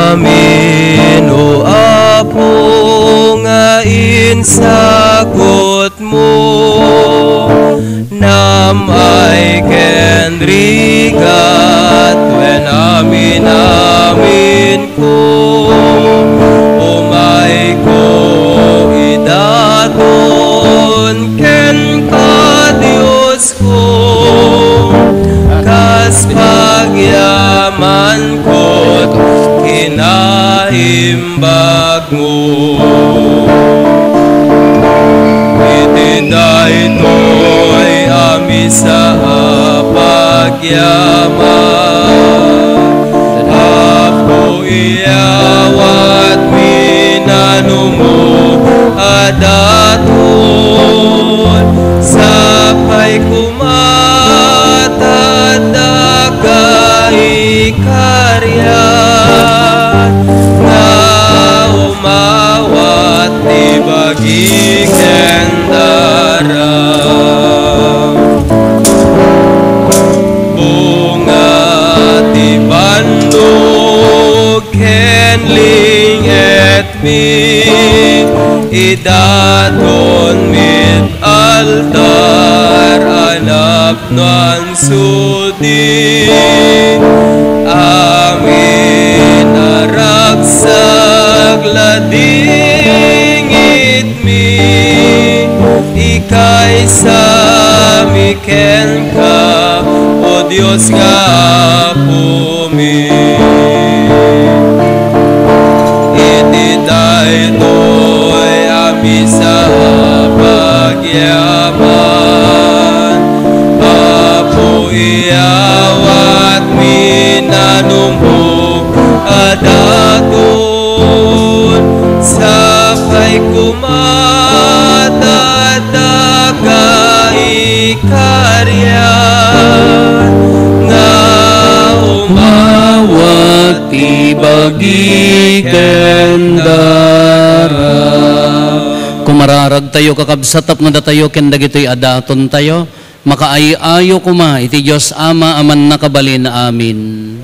Amin, O Apo, nga insagut mo, nam-ay ken rigat, wen amin-aminko, umayko idaton kenka, Diosko, kas pagyamanko, kinaim- bagmo. Iti daytoy a misa a pagyaman, Apo, iyawatmi nanumo a daton, sapay koma ta adda ka ikariat, nga umawat ti bagi ken daram. Bunga ti bannog ken Mi idaton mit altar a napnuan sudi. Amin a ragsag la dingit mi, ikaisa mi kenka, O Dios nga Apomi. Iti daytoy a misa a pagyaman, Apo, iyawat mi nanumog a daton, sapay koma ta adda kaikarian nga umawat ti bagi ken dara. Kumararagtayo, kakabsat, tapno datayo ken dagitoy a datontayo, makaay-ayo koma iti Dios Ama a Mannakabalin. Amin.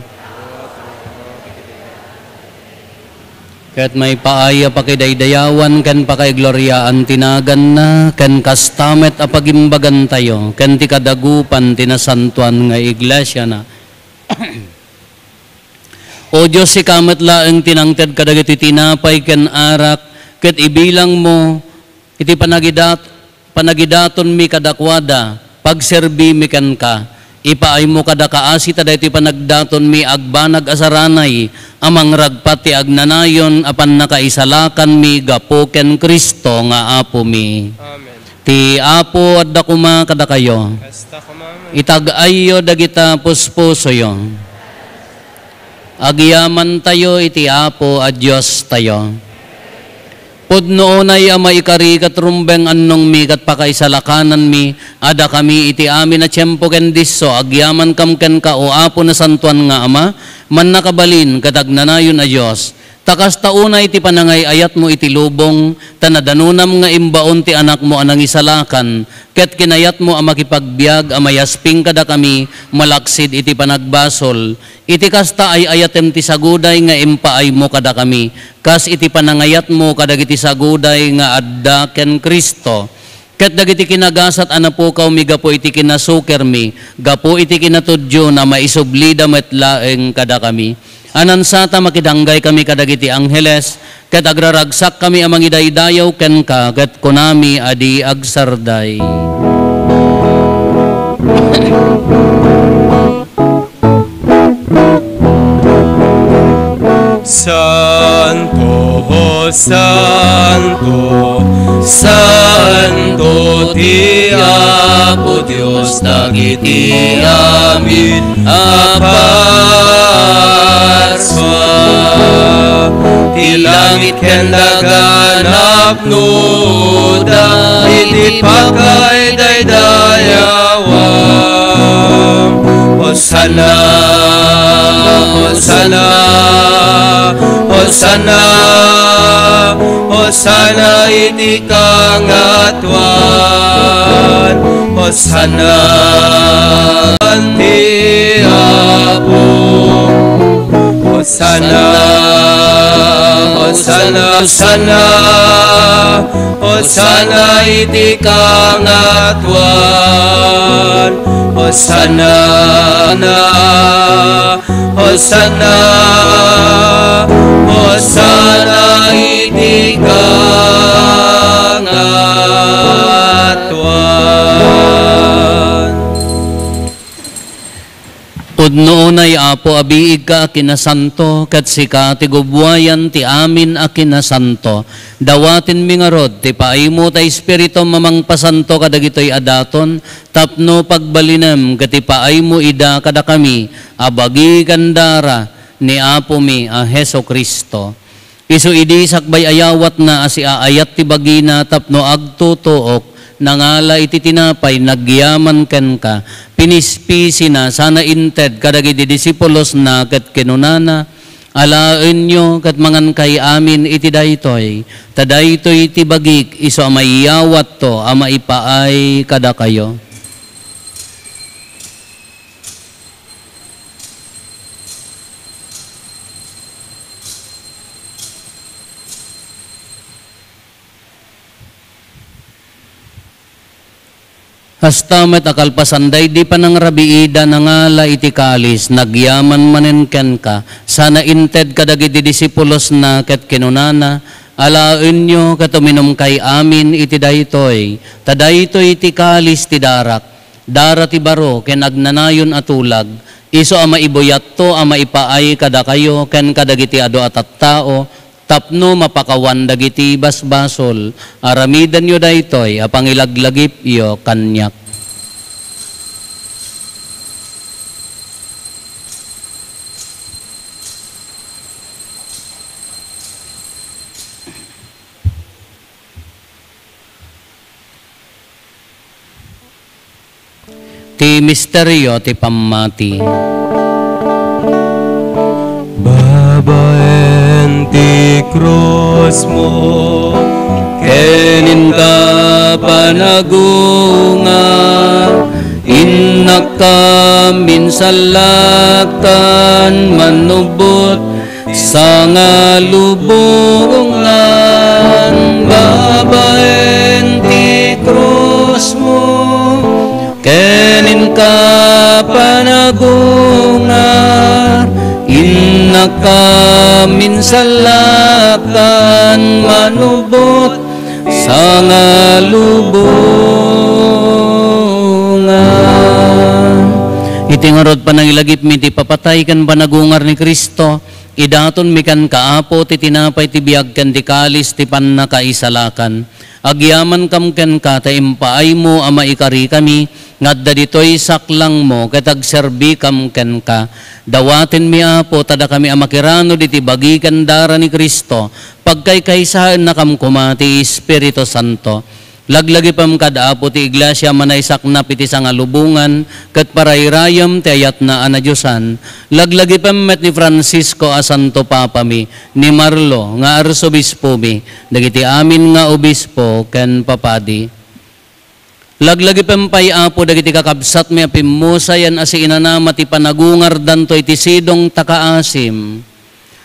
Ket maipaay a pakidaydayawan ken pakaigloriaan ti naganna, ken kasta met a pagimbagantayo ken ti kadagupan ti nasantoan nga iglesiana. O Dios, sika met laeng ti nangted kadagiti tinapay ken arak, ket ibilangmo iti panagidat-, panagidatonmi kadakuada, pagserbimi kenka. Ipaaymo kada kaasi ta daytoy panagdatonmi agbanag a saranay a mangragpat ti agnanayon a pannakaisalakanmi gapu ken Cristo nga Apomi. Amen. Ti Apo adda koma kadakayo. Kasta koma met. Itag-ayyo dagita puspusoyo. Agyamantayo iti Apo a Diostayo. Pudno unay a maikari ket rumbeng annongmi ket pakaisalakananmi a dakami iti amin a tiempo ken disso, agyamankam kenka, O Apo, nasantoan nga Ama, mannakabalin ket agnanayon a Dios. Ta kasta unay ti panangay-ayatmo iti lubong, ta nadanonam nga imbaon ti Anakmo a nangisalakan, ket kinayatmo a makipagbiag a mayasping kadakami malaksid iti panagbasol. Iti kasta, ay-ayatem ti saguday nga impaaymo kadakami, kas iti panangayatmo kadagiti saguday nga adda ken Cristo. Ket dagiti kinagasat a napukawmi gapu iti kinasukermi, gapu iti kinatudyon a maisublida met laeng kadakami. Anansata, makidanggay kami kadagiti angheles, ket agraragsak kami a mangidaydayaw kenka, ket kunami a di agsarday. Santo, santo, santo ti Apo Dios dagiti amin a parsua. Ti langit ken daga napnoda iti pakaidaydayawan. Hosanna, Hosanna, Hosanna, Hosanna iti kangatuan. Hosanna ti Apo. Hosanna, Hosanna, Hosanna, Hosanna iti kangatuan. Hosanna, Hosanna, Hosanna iti kangatuan. Pudno unay, Apo, a biigka a kinasanto, ket sika ti gubbuayan ti amin a kinasanto. Dawatenmi ngarud ti paaymo ta Espiritum a mangpasanto kadagitoy a daton, tapno pagbalinem ket ipaaymo ida kadakami a bagi ken dara ni Apomi a Jesu-Cristo. Isu idi sakbay a yawatna a siaayat ti bagina tapno agtutuok, nangala iti tinapay, nagyaman kenka, pinispisina, sana inted kadagiti disipulosna ket kinunana, "Alaenyo ket mangankay amin iti daytoy, ta daytoy ti bagik isu a maiyawatto a maipaay kadakayo." Kasta met a kalpasan daydi panangrabiida, nangala iti kalis, nagyaman manen kenka, sana inted kadagiti disipulosna ket kinunana, "Alaenyo ket uminumkay amin iti daytoy, ta daytoy ti kalis ti darak, dara ti baro ken agnanayon a tulag, isu a maibuyatto a maipaay kadakayo ken kadagiti adu a tattao, tapno mapakawan dagiti basbasol. Aramidenyo daytoy a pangilaglagipyo kaniak." Ti misterio ti pammati. Babaen ti krusmo ken inka panagungar, innakam insallaktan manubot sangalubongan. Babaen ti krusmo ken inka panagungar, innakam insallaktan manubot sangalubongan. Iti ngarud panangilagipmi ti papatay ken panagungar ni Cristo, idatonmi kenka, Apo, ti tinapay ti biag ken ti kalis ti pannakaisalakan. Agyamankam kenka ta impaaymo a maikarikami nga adda ditoy saklangmo ket agserbikam kenka. Dawatenmi, Apo, ta dakami a makiranod iti bagi ken dara ni Cristo, pagkaykaysaennakam koma ti Espiritu Santo. Laglagipem kad, Apo, ti iglesia a manaisaknap iti sangalubongan ket parairayem ti ayatna a nadiosan. Laglagipem met ni Francisco a Santo Papami, ni Marlo nga Arsobispomi, dagiti amin nga obispo ken papadi. Laglagipem pay, Apo, dagiti kakabsatmi a pimmusayan a siinanama ti panagungardanto iti sidong ta kaasim.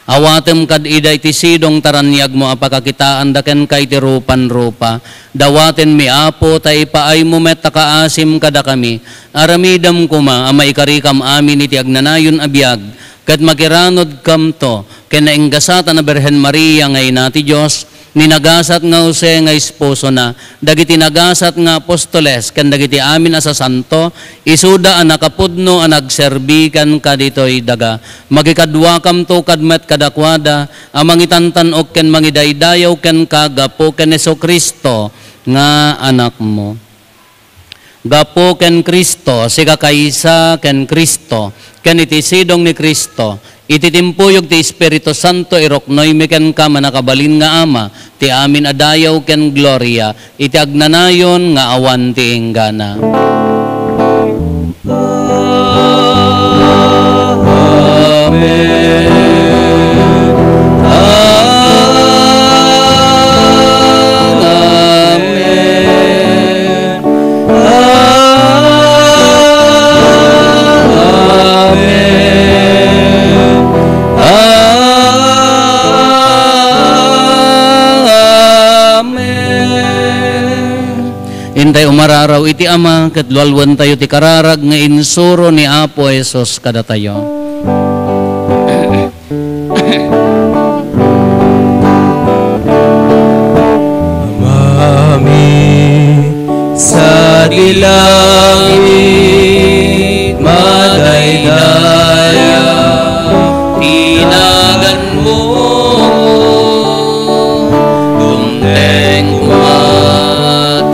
Awatem kad ida iti sidong ta raniagmo a pakakitaanda kenka iti rupan-rupa. Dawatenmi, Apo, ta ipaaymo met a kaasim kadakami. Aramidem koma a maikarikam amin iti agnanayon a biag, ket makiranodkamto ken nainggasatan a Birhen Maria nga Ina ti Dios, ni nagasat nga Jose nga esposona, dagiti nagasat nga apostoles, ken dagiti amin a sasanto, isuda a nakapudno a nagserbi kenka ditoy daga. Makikaduakamto kad met kadakuada a mangitantan-ok ken mangidaydayaw kenka gapu ken Jesu-Cristo nga Anakmo. Gapu ken Cristo, sika kaysa ken Cristo, ken iti sidong ni Cristo, iti timpuyog ti Espiritu Santo, iruknoymi kenka, mannakabalin nga Ama, ti amin a dayaw ken gloria, iti agnanayon nga awan ti inggana. Amen. Amen. Amen. Amen. Intay umararaw iti Ama, ket lualuentayo ti kararag nga insuro ni Apo Jesus kadatayo. Amami, sadi langit, madaydaya ti naganmo. Dumteng koma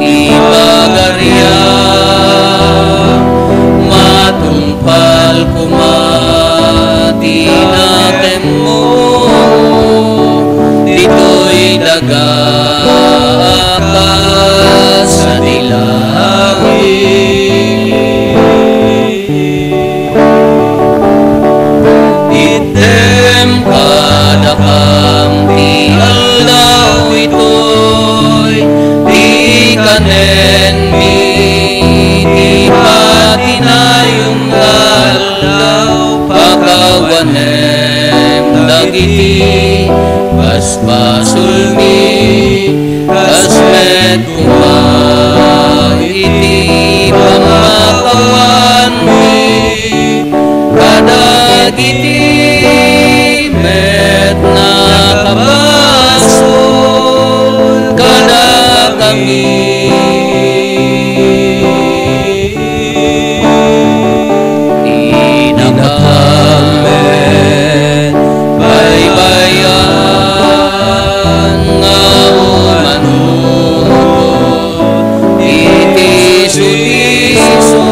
ti pagariam, matungpal koma ti nakemmo ditoy daga a kas di langit. Itdem kadakam ti aldaw itoy, ti kanenmi ti patinayon nga aldaw, pakawanem dagiti basbasolmi, kas met koma iti Awanmi kadagiti met nakabasol kadakami. Inakam met baybay-an nga umano iti sudiso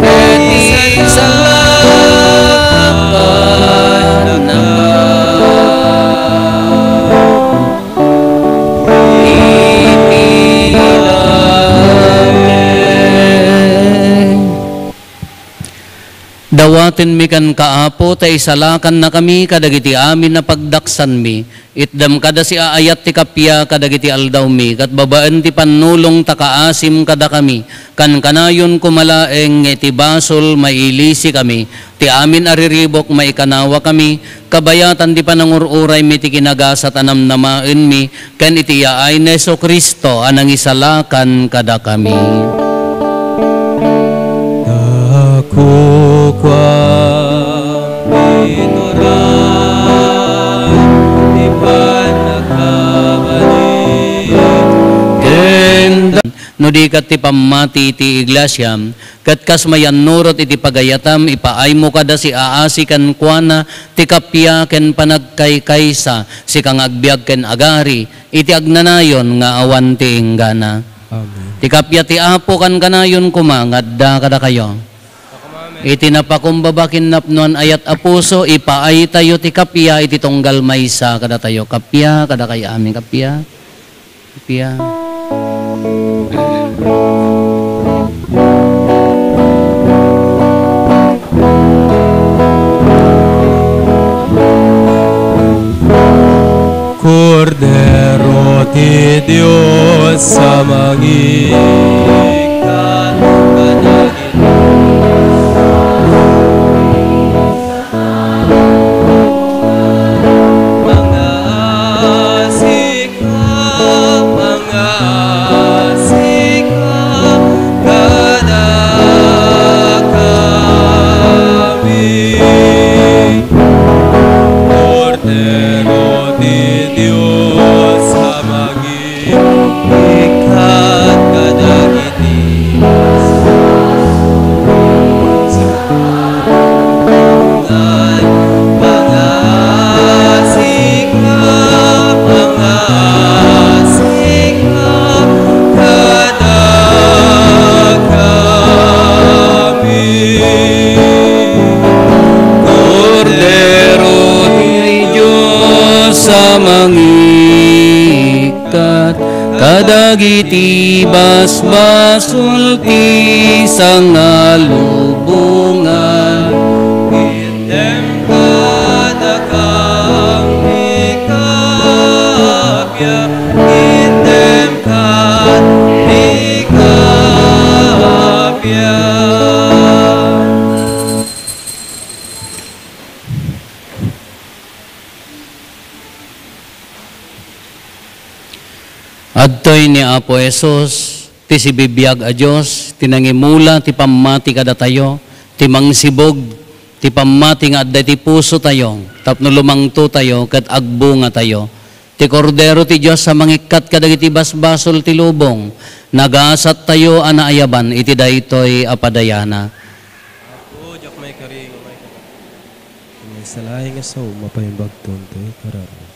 ket isalakannak. Dawatenmi kenka, Apo, ta isalakannakami kadagiti amin a pagdaksanmi. Itdem kada siaayat ti kappia kadagiti aldawmi, ket babaen ti pannulong ta kaasim kadakami, kankanayon koma laeng nga iti basol mailisikami, ti amin a riribuk maikanawakami, kabayatan ti panangur-uraymi ti kinagasat a namnamaenmi, ken iti yaay ni Jesu-Cristo a nangisalakan kadakami. Ta kukuam ti turay ti pannakabalin ken da-, no di ket ti pammati iti iglesia, ket kas mayannurot iti pagayatam, ipaaymo kada siaasi kenkuana ti kappia ken panagkaykaysa, sika nga agbiag ken agari iti agnanayon nga awan ti inggana. Amen. Ti kappia ti Apo kankanayon koma nga adda kadakayo. Iti napakumbaba ken napnoan ayat a puso, ipaaytayo ti kappia iti tunggal maysa kadatayo. Kappia kadakayo amin, kappia. Kappia. Kordero ti Dios a mangikkat kadagiti mangaasika, mangaasika kadakami. Kordero ti Dios a mangikkat kadagiti mangaasika, mangaasika kadakami. Kordero ti Dios a mangikkat kadagiti basbasol ti sangalubongan. Itdem kadakami kappia, itdem kadakami kappia. Adtoy ni Apo Jesus, ti sibibiag a Dios, ti nangimula ti pammati kadatayo, ti mangsibug ti pammati nga adda iti pusotayo, tapno lumangtotayo ket agbungatayo. Ti Kordero ti Dios a mangikkat kadagiti basbasol ti lubong, nagasattayo a naayaban iti daytoy a padayana. Apo, diak maikari nga maikari. Maysa laeng nga sao, mapaimbagton ti kararag.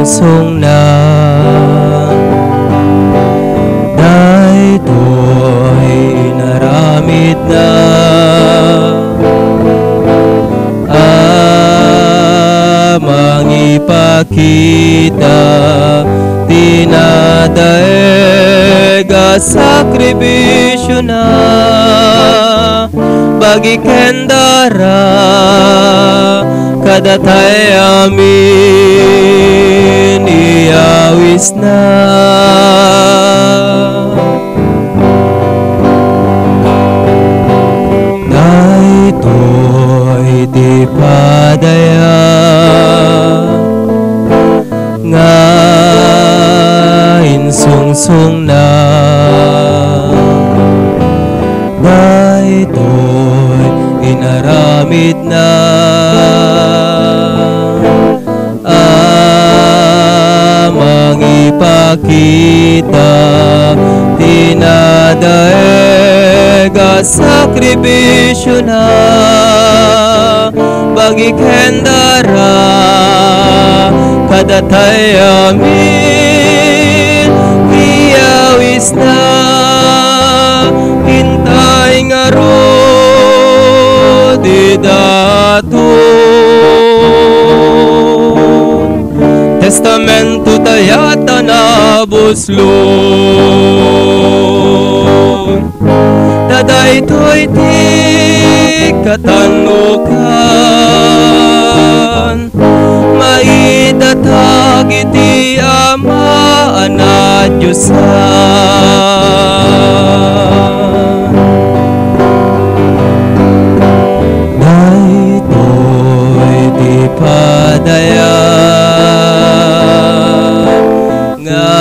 sungna. Daytoy inaramidna a mangipakita ti nadaig a sakrifisiona bagi ken dara, kadatay amin iyawisna. Daytoy ti padaya nga insungsongna. Daytoy inaramidna a mangipakita ti nadaig a sakrifisiona bagi ken dara, kadatay amin iyawisna. Intay ngarud ida ton testamento tayo a nabuslon. Ta daytoy ti katannukan maidatag iti Ama a nadiosan. Daytoy ti padaya nga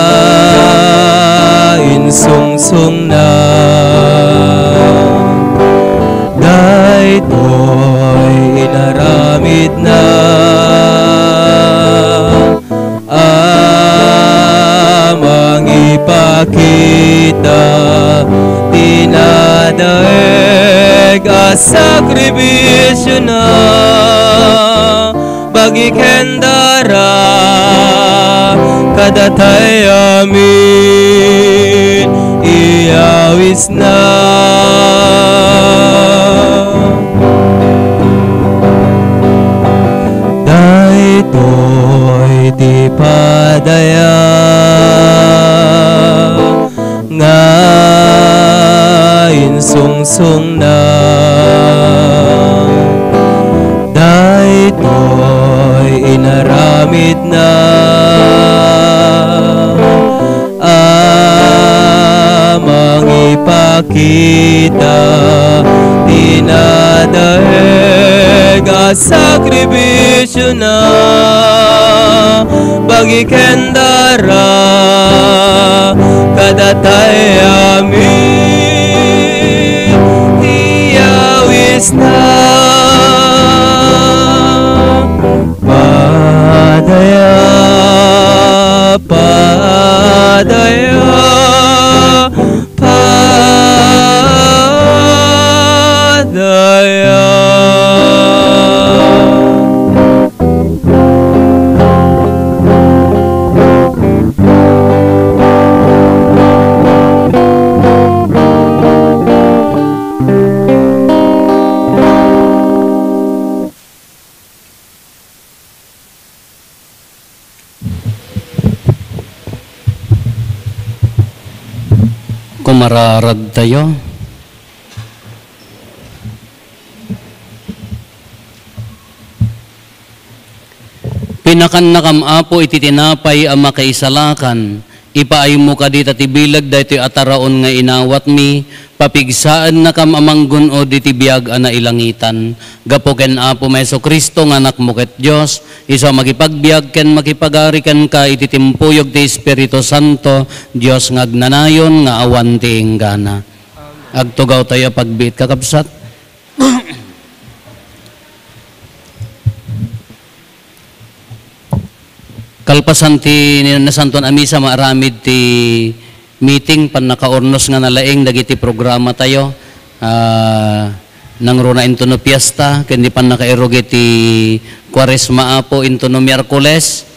insungsongna. Daytoy inaramidna a mangipakita ti nadaig a sakrifisiona bagi ken dara, kadatay amin iyawisna. Daytoy ti padaya nga insungsongna. Daytoy inaramidna a mangipakita ti nadaig a sakrifisiona bagi ken dara, kadatay amin iyawisna. Padaya, padaya, padaya. Kumararag tayo. Pinakannakam, Apo, iti tinapay a makaisalakan, ipaaymo kadi ta ti bileg daytoy a taraon nga inawatmi, papigsaennakam a manggun-od iti biag a nailangitan. Gapu ken Apo Jesu-Cristo nga Anakmo ket Dios, isu a makipagbiag ken makipagari kenka iti timpuyog ti Espiritu Santo, Dios nga agnanayon nga awan ti inggana. Agtugawtayo a pagbiit, kakabsat. Kalpasan ti nasantuan a misa, maaramid ti meeting, pannakaurnos nga nalaing dagiti programa tayo. Ah, nangruna intono fiesta, ken di pannakairog iti Kuaresma, Apo, intono Miyerkules.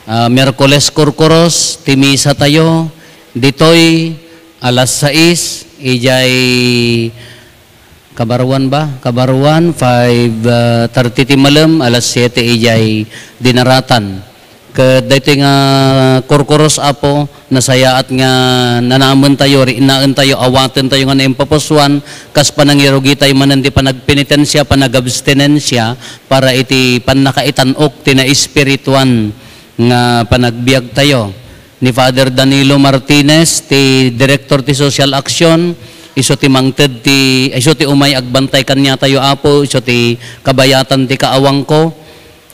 Ah, Miyerkules Kurkuros ti misa tayo, ditoy alas sais, idiay kabaruan ba? Kabaruan, five, ah, thirty ti malem, alas siete idiay dinaratan. Ket daytoy nga kurkuros, Apo, nasayaat nga nanamen tayo, riknaen tayo, awaten tayo nga naimpapusuan, kas panangirugitayo manen ti panagpenitensia, panagabstinensia, para iti pannakaitan-ok ti naespirituan nga panagbiagtayo. Ni Father Danilo Martinez, ti Direktor ti Social Action, isu ti mangted ti, isu ti umay agbantay kaniatayo, Apo, isu ti kabayatan ti kaawangko,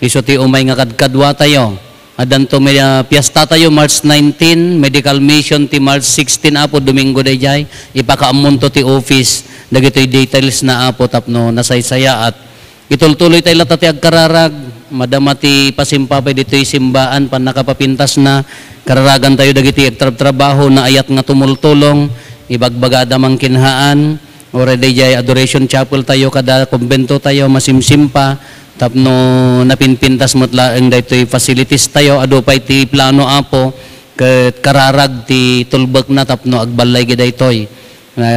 isu ti umay nga kadkaduatayo. Addanto may, ah, piesta tayo March nineteen, medical mission ti March sixteen, Apo, Domingo daydiay. Ipakaammonto ti office, dagitoy details na, Apo, tapno nasaysayaat. Itultuloy tayo latta ti agkararag, madama ti pasimpa pay ditoy simbaan, pannakapapintasna, kararagan tayo dagiti agtrabtrabaho, naayat nga tumultulong, ibagbagada mangkinhaan, uray daydiay Adoration Chapel tayo kada kumbento tayo, masimsimpa, tapno napinpintas met laeng daytoy facilities tayo, adu pay ti plano, Apo, ket kararag ti tulbekna tapno agballay daytoy. Nga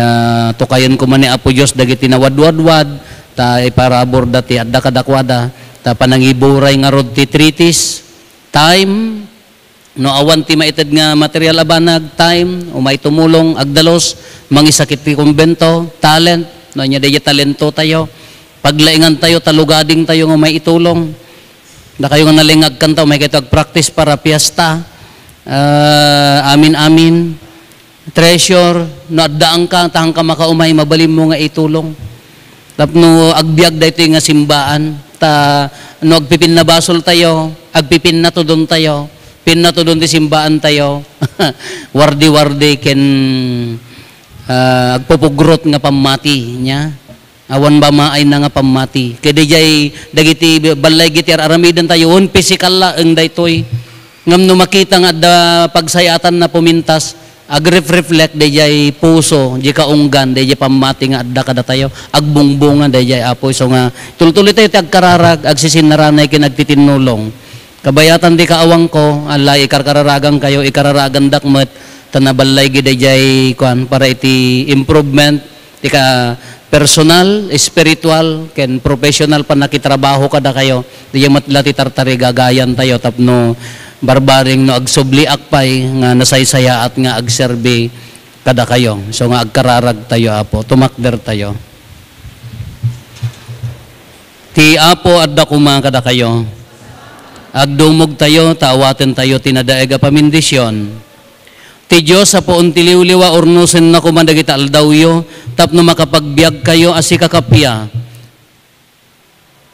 tukayen koma ni Apo Dios dagiti nawadwadwad, ta iparaburda ti adda kadakuada, ta panangiburay ngarud ti treaties, time, no awan ti maited nga material a banag, time, umay tumulong, agdalus, mangisakit ti kumbento, talent, no ania daydiay talento tayo, paglaingan tayo, ta lugading tayo nga umay itulong. Dakayo nga nalingag kanta, umay kayo agpractice para fiesta. Ah, amin, amin. Treasure, no addaanka, ta haanka makaumay, mabalinmo nga itulong. Tapno agbiag daytoy nga simbaan, ta no agpipinnabasol tayo, agpipinnatudon tayo, pinnatudon ti simbaan tayo, wardi-wardi ken, ah, agpupugrot nga pammati niya. Awan ba maayna nga pammati? Ket daydiay dagiti ballay iti ar-aramiden tayo, wen pisikal laeng daytoy. Ngem no makita nga adda pagsayaatanna pumintas, agref-reflect daydiay puso, di kaunggan, daydiay pammati nga adda kadatayo, agbungbungan daydiay Apo. Isu nga, tultuloy tayo ti agkararag, agsisinaranay ken agtitinnulong. Kabayatan ti kaawangko, alla, ikarkararagankayo, ikararagandak met, ta naballay gid daydiay, kuan, para iti improvement, ti ka personal, espiritual, ken professional pannakitrabaho kadakayo. Diay met la ti tartarigagayan tayo tapno barbareng no agsubliak pay nga nasaysayaat nga agserbi kadakayo. So nga agkararag tayo, Apo. Tumakder tayo. Ti Apo adda koma kadakayo. Agdumog tayo, ta awaten tayo ti nadaeg a pamindisyon. Ti Dios a puon ti liwliwa, urnosenna koma dagiti aldawyo tapno makapagbiagkayo a sikakappia.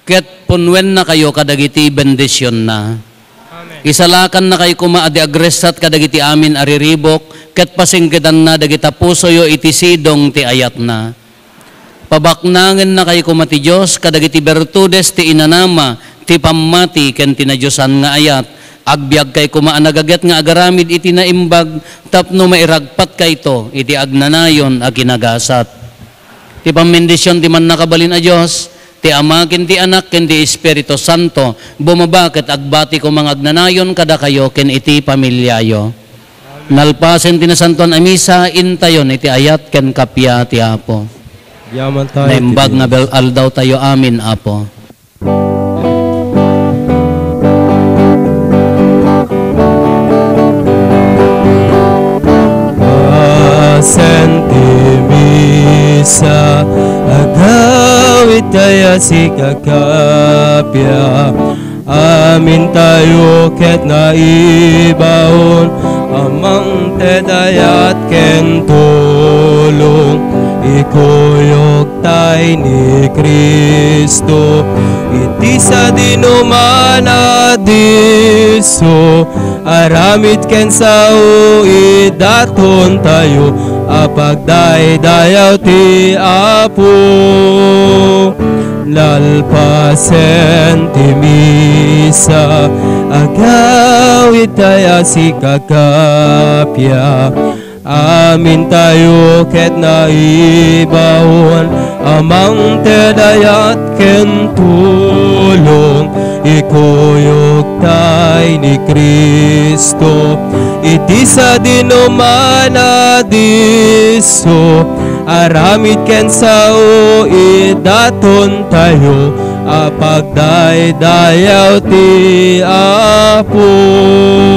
Ket punnuennakayo kadagiti bendisionna. Amen. Isalakannakayo koma a di agressat kadagiti amin a riribuk, ket pasinggedanna dagita pusoyo iti sidong ti ayatna. Pabaknangennakayo koma ti Dios kadagiti bertudes ti inanama, ti pammati, ken ti nadiosan nga ayat. Agbiagkayo koma a nagaget nga agaramid iti naimbag tapno mairagpatkayto iti agnanayon a kinagasat. Ti pammendision ti Mannakabalin a Dios, ti Ama, ken ti Anak, ken ti Espiritu Santo, bumaba ket agbati koma nga agnanayon kadakayo ken iti familiayo. Nalpasen ti Nasantoan a Misa, intayon iti ayat ken kappia ti Apo. Yaman tayo iti Naimbag nga Dios. Bel-, aldaw tayo amin, Apo. Pasen ti Misa, agawid tayo a sikakappia. Amintayo ket naibaon a mangted ayat ken tulong. Ikuyogtay ni Cristo iti sadinoman a disso. Aramid ken sao, idatontayo a pagdaydayaw ti Apo. Nalpasen ti Misa, agawid tayo a sikakappia. Amintayo ket naibaon a mangted ayat ken tulong. Ikuyog tay ni Cristo, iti sadinoman a disso, aramid ken sao idaton tayo, a pagdaydayaw ti Apo.